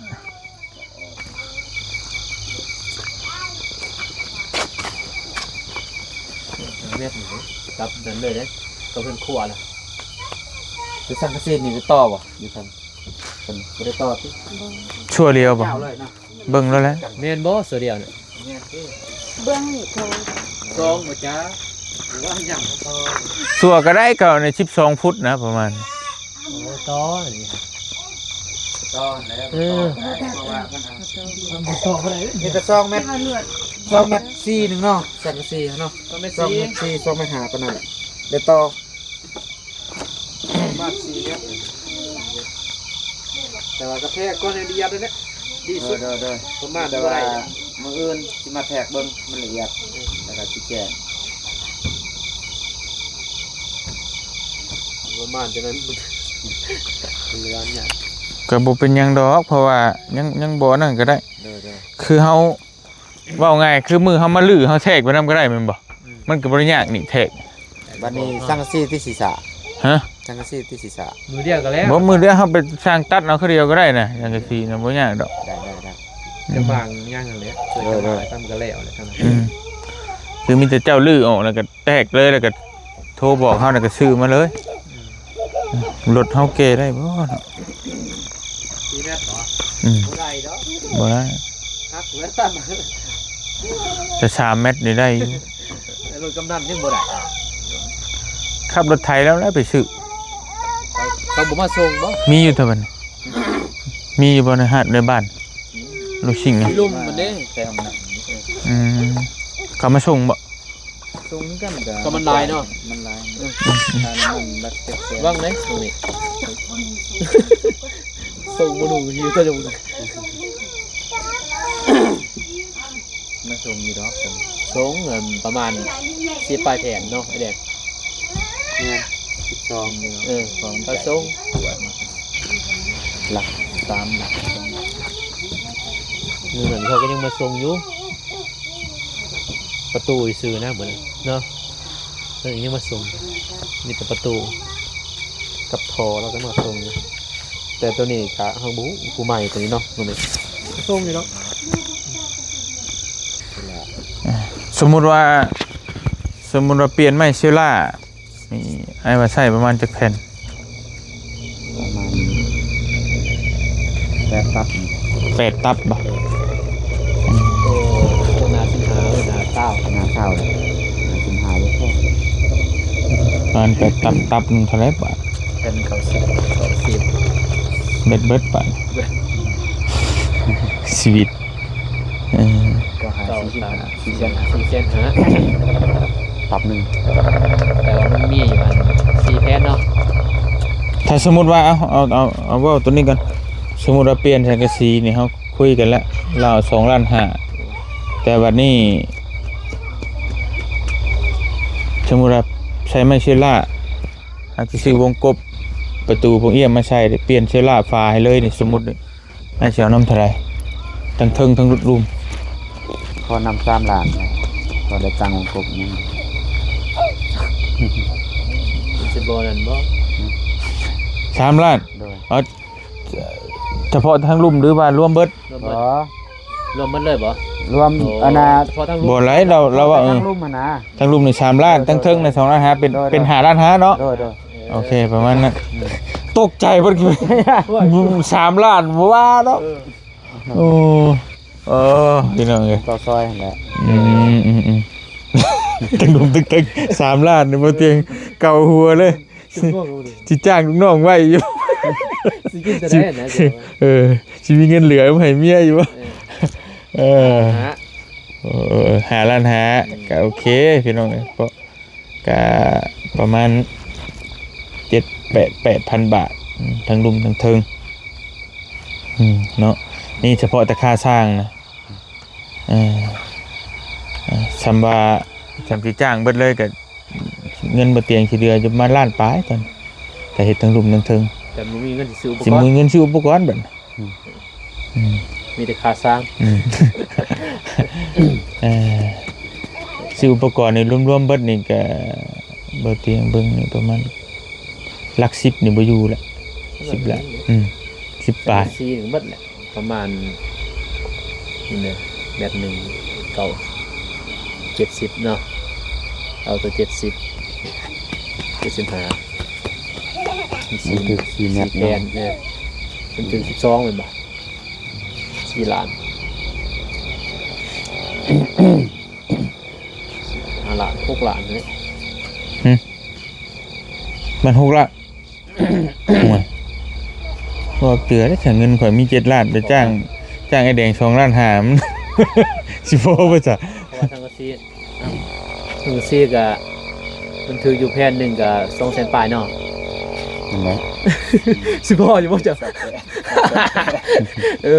ເຮັດນີ້ກັບນັ້ນເລີຍເດ້ ກັບເຮືອນຄົວລະ. ຢູ່ສັງກະສີນີ້ໄດ້ຕໍ່ບໍ່? ຢູ່ທາງເພິ່ນບໍ່ໄດ້ຕໍ່ຕິ? ຊົ່ວດຽວບໍ່? ເຈົ້າເລີຍນະ. ເບິ່ງແລ້ວແຫຼະ. ແມ່ນບໍ່? ຊົ່ວດຽວນະ. ແມ່ນຕິ? ເບິ່ງນີ້ໂທ ສອງບໍ່ຈ້າ? ຫຼືວ່າຫຍັງ? ຊົ່ວກໍໄດ້ ເຂົາໃນສິບສອງຟຸດນະ ປະມານ. ໂອ້ ຕໍ່ອັນນີ້ ຕໍ່ແລ້ວ ເອີ ຕໍ່ໄດ້ ເພາະວ່າມັນ ມັນຕໍ່ບໍ່ໄດ້ເດ້ ມີແຕ່ສອງແມັດ ສອງແມັດສີ່ໜຶ່ງເນາະ ສັງກະສີເນາະ ສອງແມັດສີ່ ສອງແມັດສີ່ ສອງແມັດຫ້າປານນັ້ນແຫຼະ ໄດ້ຕໍ່ ປະມານສີ່ແມັດ. ແຕ່ວ່າກະແທກກ່ອນໃຫ້ລະອຽດນັ້ນແຫຼະ ດີສຸດ. ໂດຍ ໂດຍ ປະມານ ແຕ່ວ່າມື້ອື່ນຊິມາແທກເບິ່ງມັນລະອຽດ ເອີ ແລ້ວກໍຊິແຈ້ງ ປະມານຈັ່ງນັ້ນ ເຫຼືອຫຍັງ ກໍບໍ່ເປັນຫຍັງດອກ ເພາະວ່າຍັງ ຍັງບໍ່ນັ້ນກໍໄດ້. ໂດຍ ໂດຍ ຄືເຮົາ ເວົ້າງ່າຍ ຄືມື້ເຮົາມາຮື້ ເຮົາແທກໄປນຳກໍໄດ້ແມ່ນບໍ່? ອືມ ມັນກໍບໍ່ໄດ້ຍາກນີ້ແທກ. ບັດນີ້ສັງກະສີຕິດສີສະ. ຮະ? ສັງກະສີຕິດສີສະ ມື້ດຽວກໍແລ້ວ. ບໍ່ ມື້ດຽວເຮົາໄປຊ່າງຕັດເອົາຄືດຽວກໍໄດ້ນະ ສັງກະສີນະ ບໍ່ຍາກດອກ. ໄດ້ ໄດ້ ໄດ້ ອືມ ຈະບາງຢ່າງນັ້ນແຫຼະ ເອີ ເອີ ເອີ ມັນກໍແລ້ວແຫຼະ. ອືມ ຄືມີແຕ່ເຈົ້າຮື້ອອກ ແລ້ວກໍແຕກເລີຍ ແລ້ວກໍໂທບອກເຮົາ ແລ້ວກໍຊື້ມາເລີຍ. ອືມ ລົດເຮົາແກ່ໄດ້ບໍ່ເນາະ? ສີ່ແມັດບໍ່? ອືມ ບໍ່ໄດ້ດອກ ບໍ່ໄດ້ ຫັກເລີຍ ແຕ່ສາມແມັດນີ້ໄດ້ຢູ່. ແຕ່ລົດກຳນັນຍັງບໍ່ໄດ້ ຂັບລົດໄຖແລ້ວແຫຼະໄປຊື້. ເຂົາ ເຂົາບໍ່ມາສົ່ງບໍ່? ມີຢູ່ເທົ່ານັ້ນ ມີຢູ່ບໍ່ໃນຫາດໃນບ້ານ? ອືມ ລູຊິງນີ້ ລົມມັນເດ້ ແຕ່ຫ້ອງນ້ຳ. ອືມ ເຂົາມາສົ່ງບໍ່? ສົ່ງຄືກັນ ກໍມັນຫຼາຍເນາະ ມັນຫຼາຍ. ເອີ ຄ່ານ້ຳມັນບັດເຈັດແສນ ວາງໄດ້ຕົງນີ້ ສົ່ງບໍ່ໜູຢູ່ຕະລຸງ ມາສົ່ງຢູ່ດອກ. ສົ່ງ ເອີ ປະມານສິບປາຍແຜ່ນເນາະ ໄອ້ແດງ. ແມ່ນ ສິບສອງ ເອີ ຂອງ ໄປສົ່ງ ຫຼັກ ສາມຫຼັກ ມື້ນັ້ນເຂົາກໍຍັງມາສົ່ງຢູ່ ປະຕູຊື່ໆນະ ມື້ນັ້ນເນາະ ເພິ່ນຍັງມາສົ່ງ ມີແຕ່ປະຕູກັບທໍ່ ລາວກໍມາສົ່ງຢູ່. ແຕ່ໂຕນີ້ກະເຮົາບໍ່ຮູ້ ຜູ້ໃໝ່ໂຕນີ້ເນາະ ໂຕນີ້ສົ່ງຢູ່ເນາະ. ສົມມຸດວ່າ ສົມມຸດວ່າປ່ຽນໄມ້ເຊລາ ນີ້ອ້າຍວ່າໃຊ້ປະມານຈັກແຜ່ນ? ປະມານແປດຕັບ. ແປດຕັບບໍ່? ໂອ້ ໜ້າສິບຫ້າ ເອີ ໜ້າຊາວ ໜ້າຊາວ ໜ້າສິບຫ້າບໍ່ພໍ. ປະມານແປດຕັບ ຕັບໜຶ່ງເທົ່າໃດບາດ? ແຜ່ນເກົ້າສິບ ເກົ້າສິບ ເບັດເບິດບາດ ເບິດ ຊີວິດ. ເອີ ເກົ້າຫ້າ ສີ່ສິບຫ້າ ສີ່ແສນຫ້າ ສີ່ແສນຫ້າ ປັບໜຶ່ງ. ແຕ່ວ່າມັນມີຢູ່ຫັ້ນສີ່ແຜ່ນເນາະ. ຖ້າສົມມຸດວ່າ ເອົາ ເອົາ ເອົາ ເອົາເວົ້າຕົວນີ້ກ່ອນ ສົມມຸດວ່າປ່ຽນສັງກະສີນີ້ ເຮົາຄຸຍກັນແລ້ວ ລາວສອງລ້ານຫ້າ ແຕ່ບັດນີ້ ສົມມຸດວ່າໃຊ້ໄມ້ເຊລາ ເຮົາຊິຊື້ວົງກົບ ປະຕູໂປ່ງອ້ຽມມາໃສ່ ແລ້ວປ່ຽນເຊລາຝາໃຫ້ເລີຍນີ້ ສົມມຸດນີ້ ອ້າຍຊິເອົານຳເທົ່າໃດ? ທັງເທິງທັງລຸມ. ຂໍນຳສາມລ້ານ ພໍໄດ້ຕັ້ງວົງກົບຫຍັງ. ບໍ່ນັ້ນບໍ່? ສາມລ້ານ ໂດຍ ເອົາ ສະເພາະທາງລຸ່ມ ຫຼືວ່າລວມເບິດ? ລວມເບິດ ບໍ່ ລວມເບິດເລີຍບໍ່? ລວມ ໂອ້ ອັນນ່າ ສະເພາະທາງລຸ່ມ ບໍ່ຫຼາຍ ລາວ ລາວວ່າ ເອີ ທາງລຸ່ມຫັ້ນນະ ທາງລຸ່ມນີ້ສາມລ້ານ ໂດຍ ທາງເທິງນີ້ສອງລ້ານຫ້າ ເປັນ ໂດຍ ໂດຍ ເປັນຫ້າລ້ານຫ້າເນາະ? ໂດຍ ໂດຍ ໂອເຄ ປະມານນັ້ນ ໂອ້ ຕົກໃຈເບິດ ສາມລ້ານບໍ່ວ່າເນາະ ເອີ ໂອ້ ເອີ ພີ່ນ້ອງເອີຍ ຕໍ່ຊອຍຫັ້ນແຫຼະ ອືມ ອືມ ອືມ ຕຶງລຸມຕຶງເຖິງ ສາມລ້ານນີ້ບໍ່ຕຽງ ເກົາຫົວເລີຍ ຊິຈ້າງລູກນ້ອງໄວ້ຢູ່ ຊິກິນຈະໄດ້ນະ ເອີ ຊິມີເງິນເຫຼືອມາໃຫ້ເມຍຢູ່ບໍ່? ເອີ ເອີ ຫ້າ ເອີ ຫ້າລ້ານຫ້າ ກໍໂອເຄ ພີ່ນ້ອງເອີຍ ເພາະ ກະປະມານເຈັດແປດ ແປດພັນບາດ ອືມ ທັງລຸ່ມທັງເທິງ ອືມ ເນາະ ນີ້ສະເພາະແຕ່ຄ່າສ້າງນະ ເອີ ເອີ ສ່ຳວ່າ ສ່ຳຊິຈ້າງເບິດເລີຍກະ ເງິນບໍ່ຕຽງຊິເຫຼືອຢູ່ປະມານລ້ານປາຍ ຕອນ ຖ້າເຮັດທັງລຸ່ມທັງເທິງ ແຕ່ບໍ່ມີເງິນຊິຊື້ອຸປະກອນ ຊິບໍ່ມີເງິນຊື້ອຸປະກອນບັດ ອືມ ອືມ ມີແຕ່ຄ່າສ້າງ ອືມ ເອີ ຊື້ອຸປະກອນນີ້ລວມໆເບິດນີ້ກະ ບໍ່ຕຽງເບິ່ງນີ້ປະມານຫຼັກສິບນີ້ບໍ່ຢູ່ລະ ສິບລະ ອືມ ສິບປາຍ ສີ່ເບິດແຫຼະ ປະມານນີ້ນະ ແມັດໜຶ່ງ ເກົ້າ ເຈັດສິບເນາະ ເອົາຕົວເຈັດສິບ ເຈັດສິບຫ້າ ມັນຖືກສີ່ແມັດເນາະ ເອີ ມັນຖືກສິບສອງແມ່ນບໍ່? ສີ່ລ້ານ ຫ້າລ້ານ ຫົກລ້ານນີ້ ຫຶ ມັນຫົກລ້ານ ໂອ້ຍ ບໍ່ເກືອເດ້ ຖ້າເງິນຂ້ອຍມີເຈັດລ້ານ ໄປຈ້າງ ຈ້າງໄອ້ແດງສອງລ້ານຫ້າ ມັນຊິພໍບໍ່ຊະ? ເພາະວ່າທາງກະຊິ ທາງກະຊິກະ ມັນຖືກຢູ່ແຜ່ນໜຶ່ງກະສອງແສນປາຍເນາະ ນັ້ນແຫຼະ ຊິພໍຢູ່ບໍ່ເຈົ້າ? ເອີ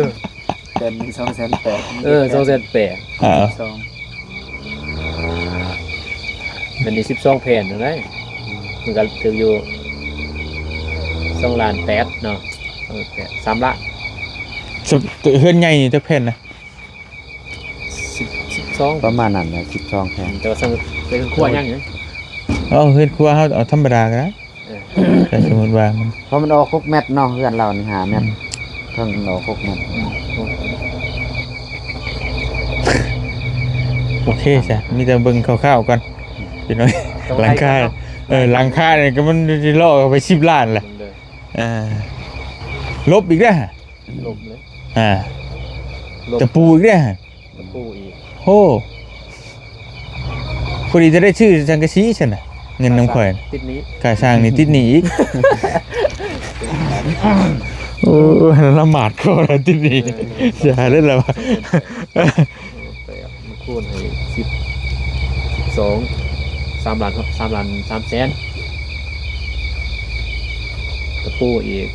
ແຜ່ນໜຶ່ງສອງແສນແປດ ເອີ ສອງແສນແປດ ອ່າ ສອງ ແມ່ນນີ້ສິບສອງແຜ່ນຈັ່ງໃດ ມັນກະຖືກຢູ່ສອງລ້ານແປດເນາະ ສອງລ້ານແປດ ສາມລ້ານ ເຮືອນໃຫຍ່ນີ້ຈັກແຜ່ນນະ? ສິບ ສິບສອງ ປະມານນັ້ນແຫຼະ ສິບສອງແຜ່ນ ແຕ່ວ່າເປັນເຮືອນຄົວຍັງຢູ່ ເອົາເຮືອນຄົວເຮົາເອົາທຳມະດາກໍໄດ້ ເອີ ແຕ່ສົມມຸດວ່າມັນ ເພາະມັນອອກຫົກແມັດເນາະ ເຮືອນລາວນີ້ຫ້າແມັດ ອືມ ເທິງມັນອອກຫົກແມັດ ອືມ ໂອເຄຊະ ມີແຕ່ເບິ່ງຄ່າວໆກ່ອນ ພີ່ນ້ອງ ຫຼັງຄາ ເອີ ຫຼັງຄານີ້ກໍມັນຊິເລາະເຂົ້າໄປສິບລ້ານແຫຼະ ເອີ ລົບອີກເດ້ ລົບເລີຍ ອ່າ ລົບ ຕະປູອີກເດ້ ຕະປູອີກ ໂຫ ພໍດີຈະໄດ້ຊື້ສັງກະສີຊັ້ນນະ ເງິນນຳຂ້ອຍ ຕິດໜີ້ ຄ່າສ້າງນີ້ຕິດໜີ້ອີກ ໂອ້ ລະໝາດຂໍລະຕິດໜີ້ ເອີ ຢ່າເລີຍລະວ່າ ແປດ ມັນຄູນໃຫ້ສິບ ສິບສອງ ສາມລ້ານ ສາມລ້ານສາມແສນ ຕະປູອີກ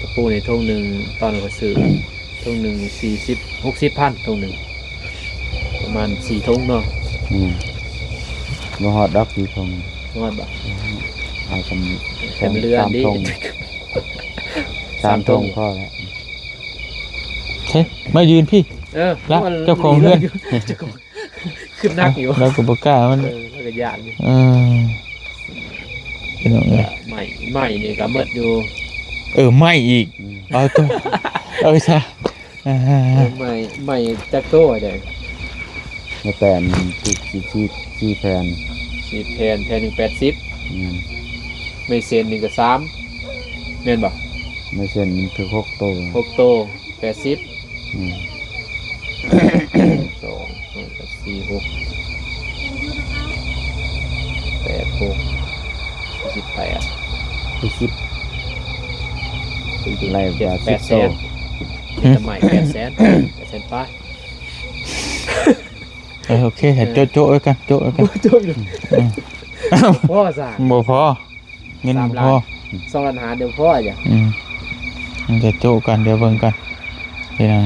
ຕະປູນີ້ຖົງໜຶ່ງ ຕອນນັ້ນຂ້ອຍຊື້ ຖົງໜຶ່ງສີ່ສິບ ຫົກສິບພັນ ຖົງໜຶ່ງ ປະມານສີ່ຖົງເນາະ ອືມ ບໍ່ຮອດດອກສີ່ຖົງ ບໍ່ຮອດບໍ່? ເອົາສ່ຳ ສ່ຳເຫຼືອ ສາມຖົງ ສາມຖົງພໍແລ້ວ ເອີ ມາຢືນພີ້ ເອີ ລະ ເຈົ້າຂອງເຮືອນ ເຈົ້າຂອງ ຄຶດໜັກຢູ່ ລາວກໍບໍ່ກ້າມັນ ເອີ ລາວກໍຢ້ານຢູ່ ເອີ ພີ່ນ້ອງເອີຍ ໄມ້ ໄມ້ນີ້ກໍໝົດຢູ່ ເອີ ໄມ້ອີກ ອືມ ເອົາຕົວ ເອົາຊະ ອ່າ ໄມ້ ໄມ້ຈັກໂຕແດ່? ໄມ້ແປ້ນ ສີ່ ສີ່ ສີ່ແຜ່ນ ສີ່ແຜ່ນ ແຜ່ນໜຶ່ງແປດສິບ ແມ່ນ ໄມ້ເສັ້ນນີ້ກໍສາມ ແມ່ນບໍ່? ໄມ້ເສັ້ນມັນຖືກຫົກໂຕ ຫົກໂຕ ແປດສິບ ອືມ ສອງ ສອງ ສີ່ ຫົກ ແປດ ຫົກ ສີ່ສິບແປດ ສີ່ສິບ ໄລ່ວ່າ ເຈັດ ແປດແສນ ສິບໂຕ ມີແຕ່ໄມ້ແປດແສນ ແປດແສນປາຍ ເອີ ໂອເຄ ໃຫ້ໂຈະໆ ໄວ້ກ່ອນ ໂຈະໄວ້ກ່ອນ ໂຈະຢູ່ ອືມ ບໍ່ພໍຊະ ບໍ່ພໍ ເງິນບໍ່ພໍ ສາມລ້ານ ສອງລ້ານຫ້າ ດຽວພໍຈ້ະ ອືມ ມັນຈະໂຈະກັນ ດຽວເບິ່ງກັນ ເປັນຫຍັງ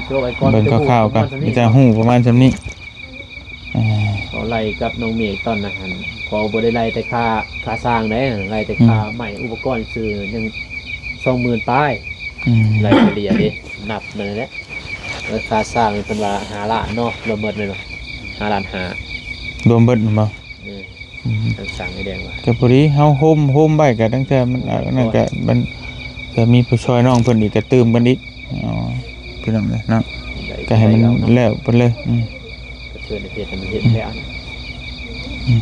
ໂຈະໄວ້ກ່ອນ ເບິ່ງຄ່າວໆ ກ່ອນ ມີແຕ່ຮູ້ປະມານສ່ຳນີ້ ເອີ ເອົາໄລ່ກັບນ້ອງເມກຕອນນັ້ນຫັ້ນ ເພາະບໍ່ໄດ້ໄລ່ແຕ່ຄ່າ ຄ່າສ້າງເດ້ ໄລ່ແຕ່ຄ່າ ອືມ ໄມ້ອຸປະກອນຊື່ ຍັງສອງໝື່ນປາຍ ອືມ ໄລ່ສະເລ່ຍເດ້ ນັບນັ້ນແຫຼະ ເອີ ຄ່າສ້າງເພິ່ນວ່າຫ້າລ້ານເນາະ ລວມເບິດແມ່ນບໍ່? ຫ້າລ້ານຫ້າ ລວມເບິດແມ່ນບໍ່? ເອີ ອືມ ທາງສ້າງໄອ້ແດງວ່າ ກໍພໍດີເຮົາໂຮມ ໂຮມໄວ້ ກໍຕັ້ງແຕ່ມັນ ເອີ ອັນນັ້ນກໍມັນ ກໍມີຜູ້ຊ່ອຍນ້ອງເພິ່ນອີກ ກໍຕື່ມກັນອີກ ອໍ ພີ່ນ້ອງເອີຍເນາະ ໄດ້ ກໍໃຫ້ມັນແລ້ວໄປເລີຍ ອືມ ກະເທີນເຮັດໃຫ້ມັນເຫັນແລ້ວ ອືມ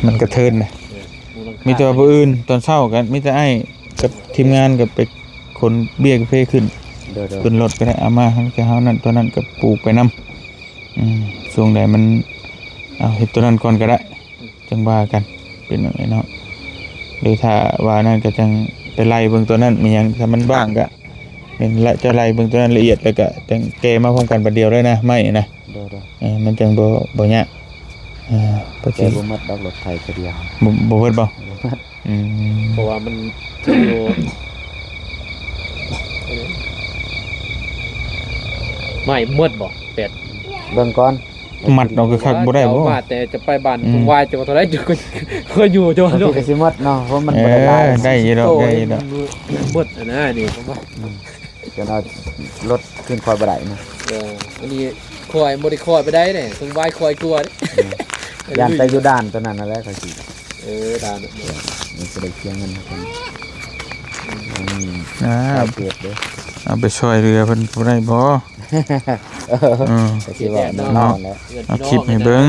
ມັນກະເທີນນະ ເອີ ມຸງຫຼັງຄາ ມີແຕ່ວ່າມື້ອື່ນຕອນເຊົ້າກໍມີແຕ່ອ້າຍກັບທີມງານກໍໄປຂົນເບ້ຍກາເຟຂຶ້ນ ໂດຍໆ ຂຶ້ນລົດກໍໄດ້ ເອົາມາ ເຮົາ ເຮົານັ້ນຕົວນັ້ນກໍປູກໄປນຳ ອືມ ຊ່ວງໃດມັນ ເອົາເຮັດຕົວນັ້ນກ່ອນກໍໄດ້ ຈັ່ງວ່າກັນ ເປັນຈັ່ງໃດເນາະ ຫຼືຖ້າວ່ານັ້ນກໍຈັ່ງໄປໄລ່ເບິ່ງຕົວນັ້ນ ມີຫຍັງ ຖ້າມັນວ່າງກໍແມ່ນລະ ເຈົ້າໄລ່ເບິ່ງຕົວນັ້ນລະອຽດ ແລ້ວກໍຈັ່ງແກ່ມາພ້ອມກັນບາດດຽວເລີຍນະ ໄມ້ນະ ໂດຍໆ ເອີ ມັນຈັ່ງບໍ່ ບໍ່ຍາກ ເອີ ແຕ່ບໍ່ໝົດດອກ ລົດໄຖກະດຽວ ບໍ່ ບໍ່ເບິດບໍ່? ບໍ່ໝົດ ອືມ ເພາະວ່າມັນຢູ່ ໄມ້ໝົດບໍ່ ແປດ ເບິ່ງກ່ອນ ມັດເອົາຄືຄັກບໍ່ໄດ້ບໍ່? ເອົາມາແຕ່ຈະໄປບ້ານ ອືມ ທຸງວາຍ ເຈົ້າເທົ່າໃດ ເຈົ້າກໍ ກໍຢູ່ເຈົ້າ ມັນກໍຊິໝົດເນາະ ເພາະມັນບໍ່ໄດ້ຫຼາຍ ເອີ ໄດ້ຢູ່ດອກ ໄດ້ຢູ່ດອກ ມັນໝົດຫັ້ນນະ ນີ້ ອືມ ຈົນເອົາລົດຂຶ້ນຄອຍບໍ່ໄດ້ນະ ເອີ ອັນນີ້ຄອຍບໍ່ໄດ້ຄອຍໄປໄດ້ເດ້ ທຸງວາຍຄອຍກວ່າເດ້ ອືມ ຢ້ານແຕ່ຢູ່ດ່ານຕົວນັ້ນນັ້ນແຫຼະ ຂ້ອຍຊິ ເອີ ດ່ານ ມັນຊິໄດ້ເສຍເງິນນຳກັນ ອືມ ອ່າ ເອົາໄປຊ່ອຍເຫຼືອເພິ່ນບໍ່ໄດ້ບໍ່? ເອີ ເອີ ກໍຊິເວົ້ານຳເນາະ ເອົາຄລິບໃຫ້ເບິ່ງ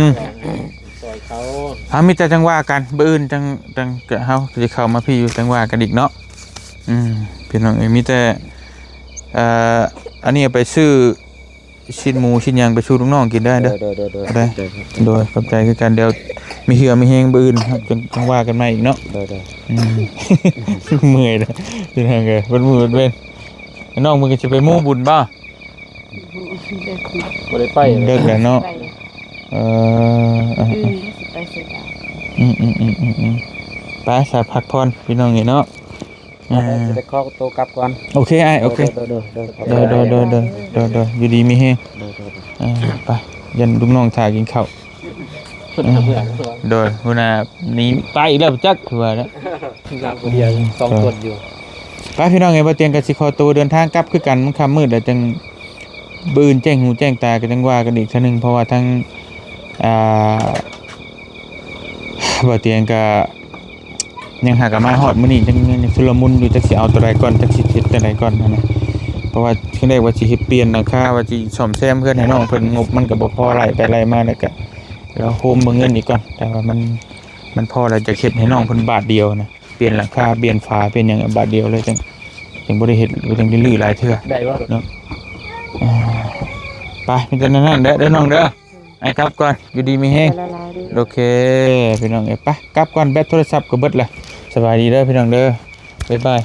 ຊ່ອຍເຂົາ ອ່າ ມີແຕ່ຈັ່ງວ່າກັນ ມື້ອື່ນຈັ່ງ ຈັ່ງ ກໍເຮົາຊິເຂົ້າມາພີ້ຢູ່ ຈັ່ງວ່າກັນອີກເນາະ ອືມ ພີ່ນ້ອງເອີຍ ມີແຕ່ ເອີ ອັນນີ້ເອົາໄປຊື້ຊີ້ນໝູຊີ້ນຫຍັງໄປສູ່ລູກນ້ອງກິນໄດ້ເດີ ໂດຍໆໆ ໂດຍ ຂອບໃຈຄືກັນ ດຽວມີເຫື່ອມີແຮງມື້ອື່ນ ຈັ່ງ ຈັ່ງວ່າກັນໃໝ່ອີກເນາະ ໂດຍໆ ອືມ ເມື່ອຍເດີ ພີ່ນ້ອງເອີຍ ເບິດມື້ເບິດເວັນ ນ້ອງເພິ່ນກໍຊິໄປໝູ່ບຸນບໍ່? ບໍ່ໄດ້ໄປ ເລິກແລ້ວເນາະ ໄປ ເອີ ອືມ ຊິໄປເສຍດາຍ ອືມໆໆໆ ໄປຊະ ພັກຜ່ອນພີ່ນ້ອງເອີຍເນາະ ອ່າ ຊິໄດ້ຂໍໂຕກັບກ່ອນ ໂອເຄອ້າຍ ໂອເຄ ໂດຍໆໆ ຢູ່ດີມີແຮງ ໂດຍໆ ອ່າ ໄປ ຢ້ານລູກນ້ອງຖ້າກິນເຂົ້າ ເພິ່ນກໍເມືອ ໂດຍ ຫົວໜ້າໜີໄປອີກແລ້ວຈັກ ຄືວ່າແຫຼະ ນັ່ງຜູ້ດຽວສອງຄົນຢູ່ ໄປພີ່ນ້ອງເອີຍ ບ່າວຕຽງກໍຊິຂໍໂຕເດີນທາງກັບຄືກັນ ມັນຄ່ຳມືດແລ້ວ ຈັ່ງມື້ອື່ນແຈ້ງຫູແຈ້ງຕາກໍຈັ່ງວ່າກັນອີກເທື່ອໜຶ່ງ ເພາະວ່າທາງ ອ່າ ບ່າວຕຽງກໍຍັງຫາກໍມາຮອດມື້ນີ້ ຍັງ ຍັງຊຸນລະມຸນຢູ່ ຈັກຊິເອົາຕົວໃດກ່ອນ ຈັກຊິເຮັດຈັ່ງໃດກ່ອນຫັ້ນນະ ເພາະວ່າຄັ້ງແລກວ່າຊິເຮັດປ່ຽນຫຼັງຄາ ວ່າຊິສ້ອມແຊມເຮືອນໃຫ້ນ້ອງເພິ່ນ ງົບມັນກໍບໍ່ພໍ ໄລ່ໄປໄລ່ມາ ແລ້ວກໍລາໂຮມເບິ່ງເງິນອີກກ່ອນ ແຕ່ວ່າມັນ ມັນພໍແລ້ວ ຈະເຮັດໃຫ້ນ້ອງເພິ່ນບາດດຽວນະ ປ່ຽນຫຼັງຄາ ປ່ຽນຝາ ປ່ຽນຫຍັງບາດດຽວເລີຍ ຈັ່ງ ຈັ່ງບໍ່ໄດ້ເຮັດ ຈັ່ງໄດ້ຮື້ຫຼາຍເທື່ອ ໄດ້ບໍ່ ເນາະ ອ່າ ໄປ ມີແຕ່ນັ້ນແຫຼະເດີນ້ອງເດີ ໄອ້ກັບກ່ອນ ຢູ່ດີມີແຮງ ໂອເຄ ພີ່ນ້ອງເອີຍ ໄປ ກັບກ່ອນ ແບັດໂທລະສັບກໍເບິດລະ ສະບາຍດີເດີພີ່ນ້ອງເດີ ບາຍບາຍ.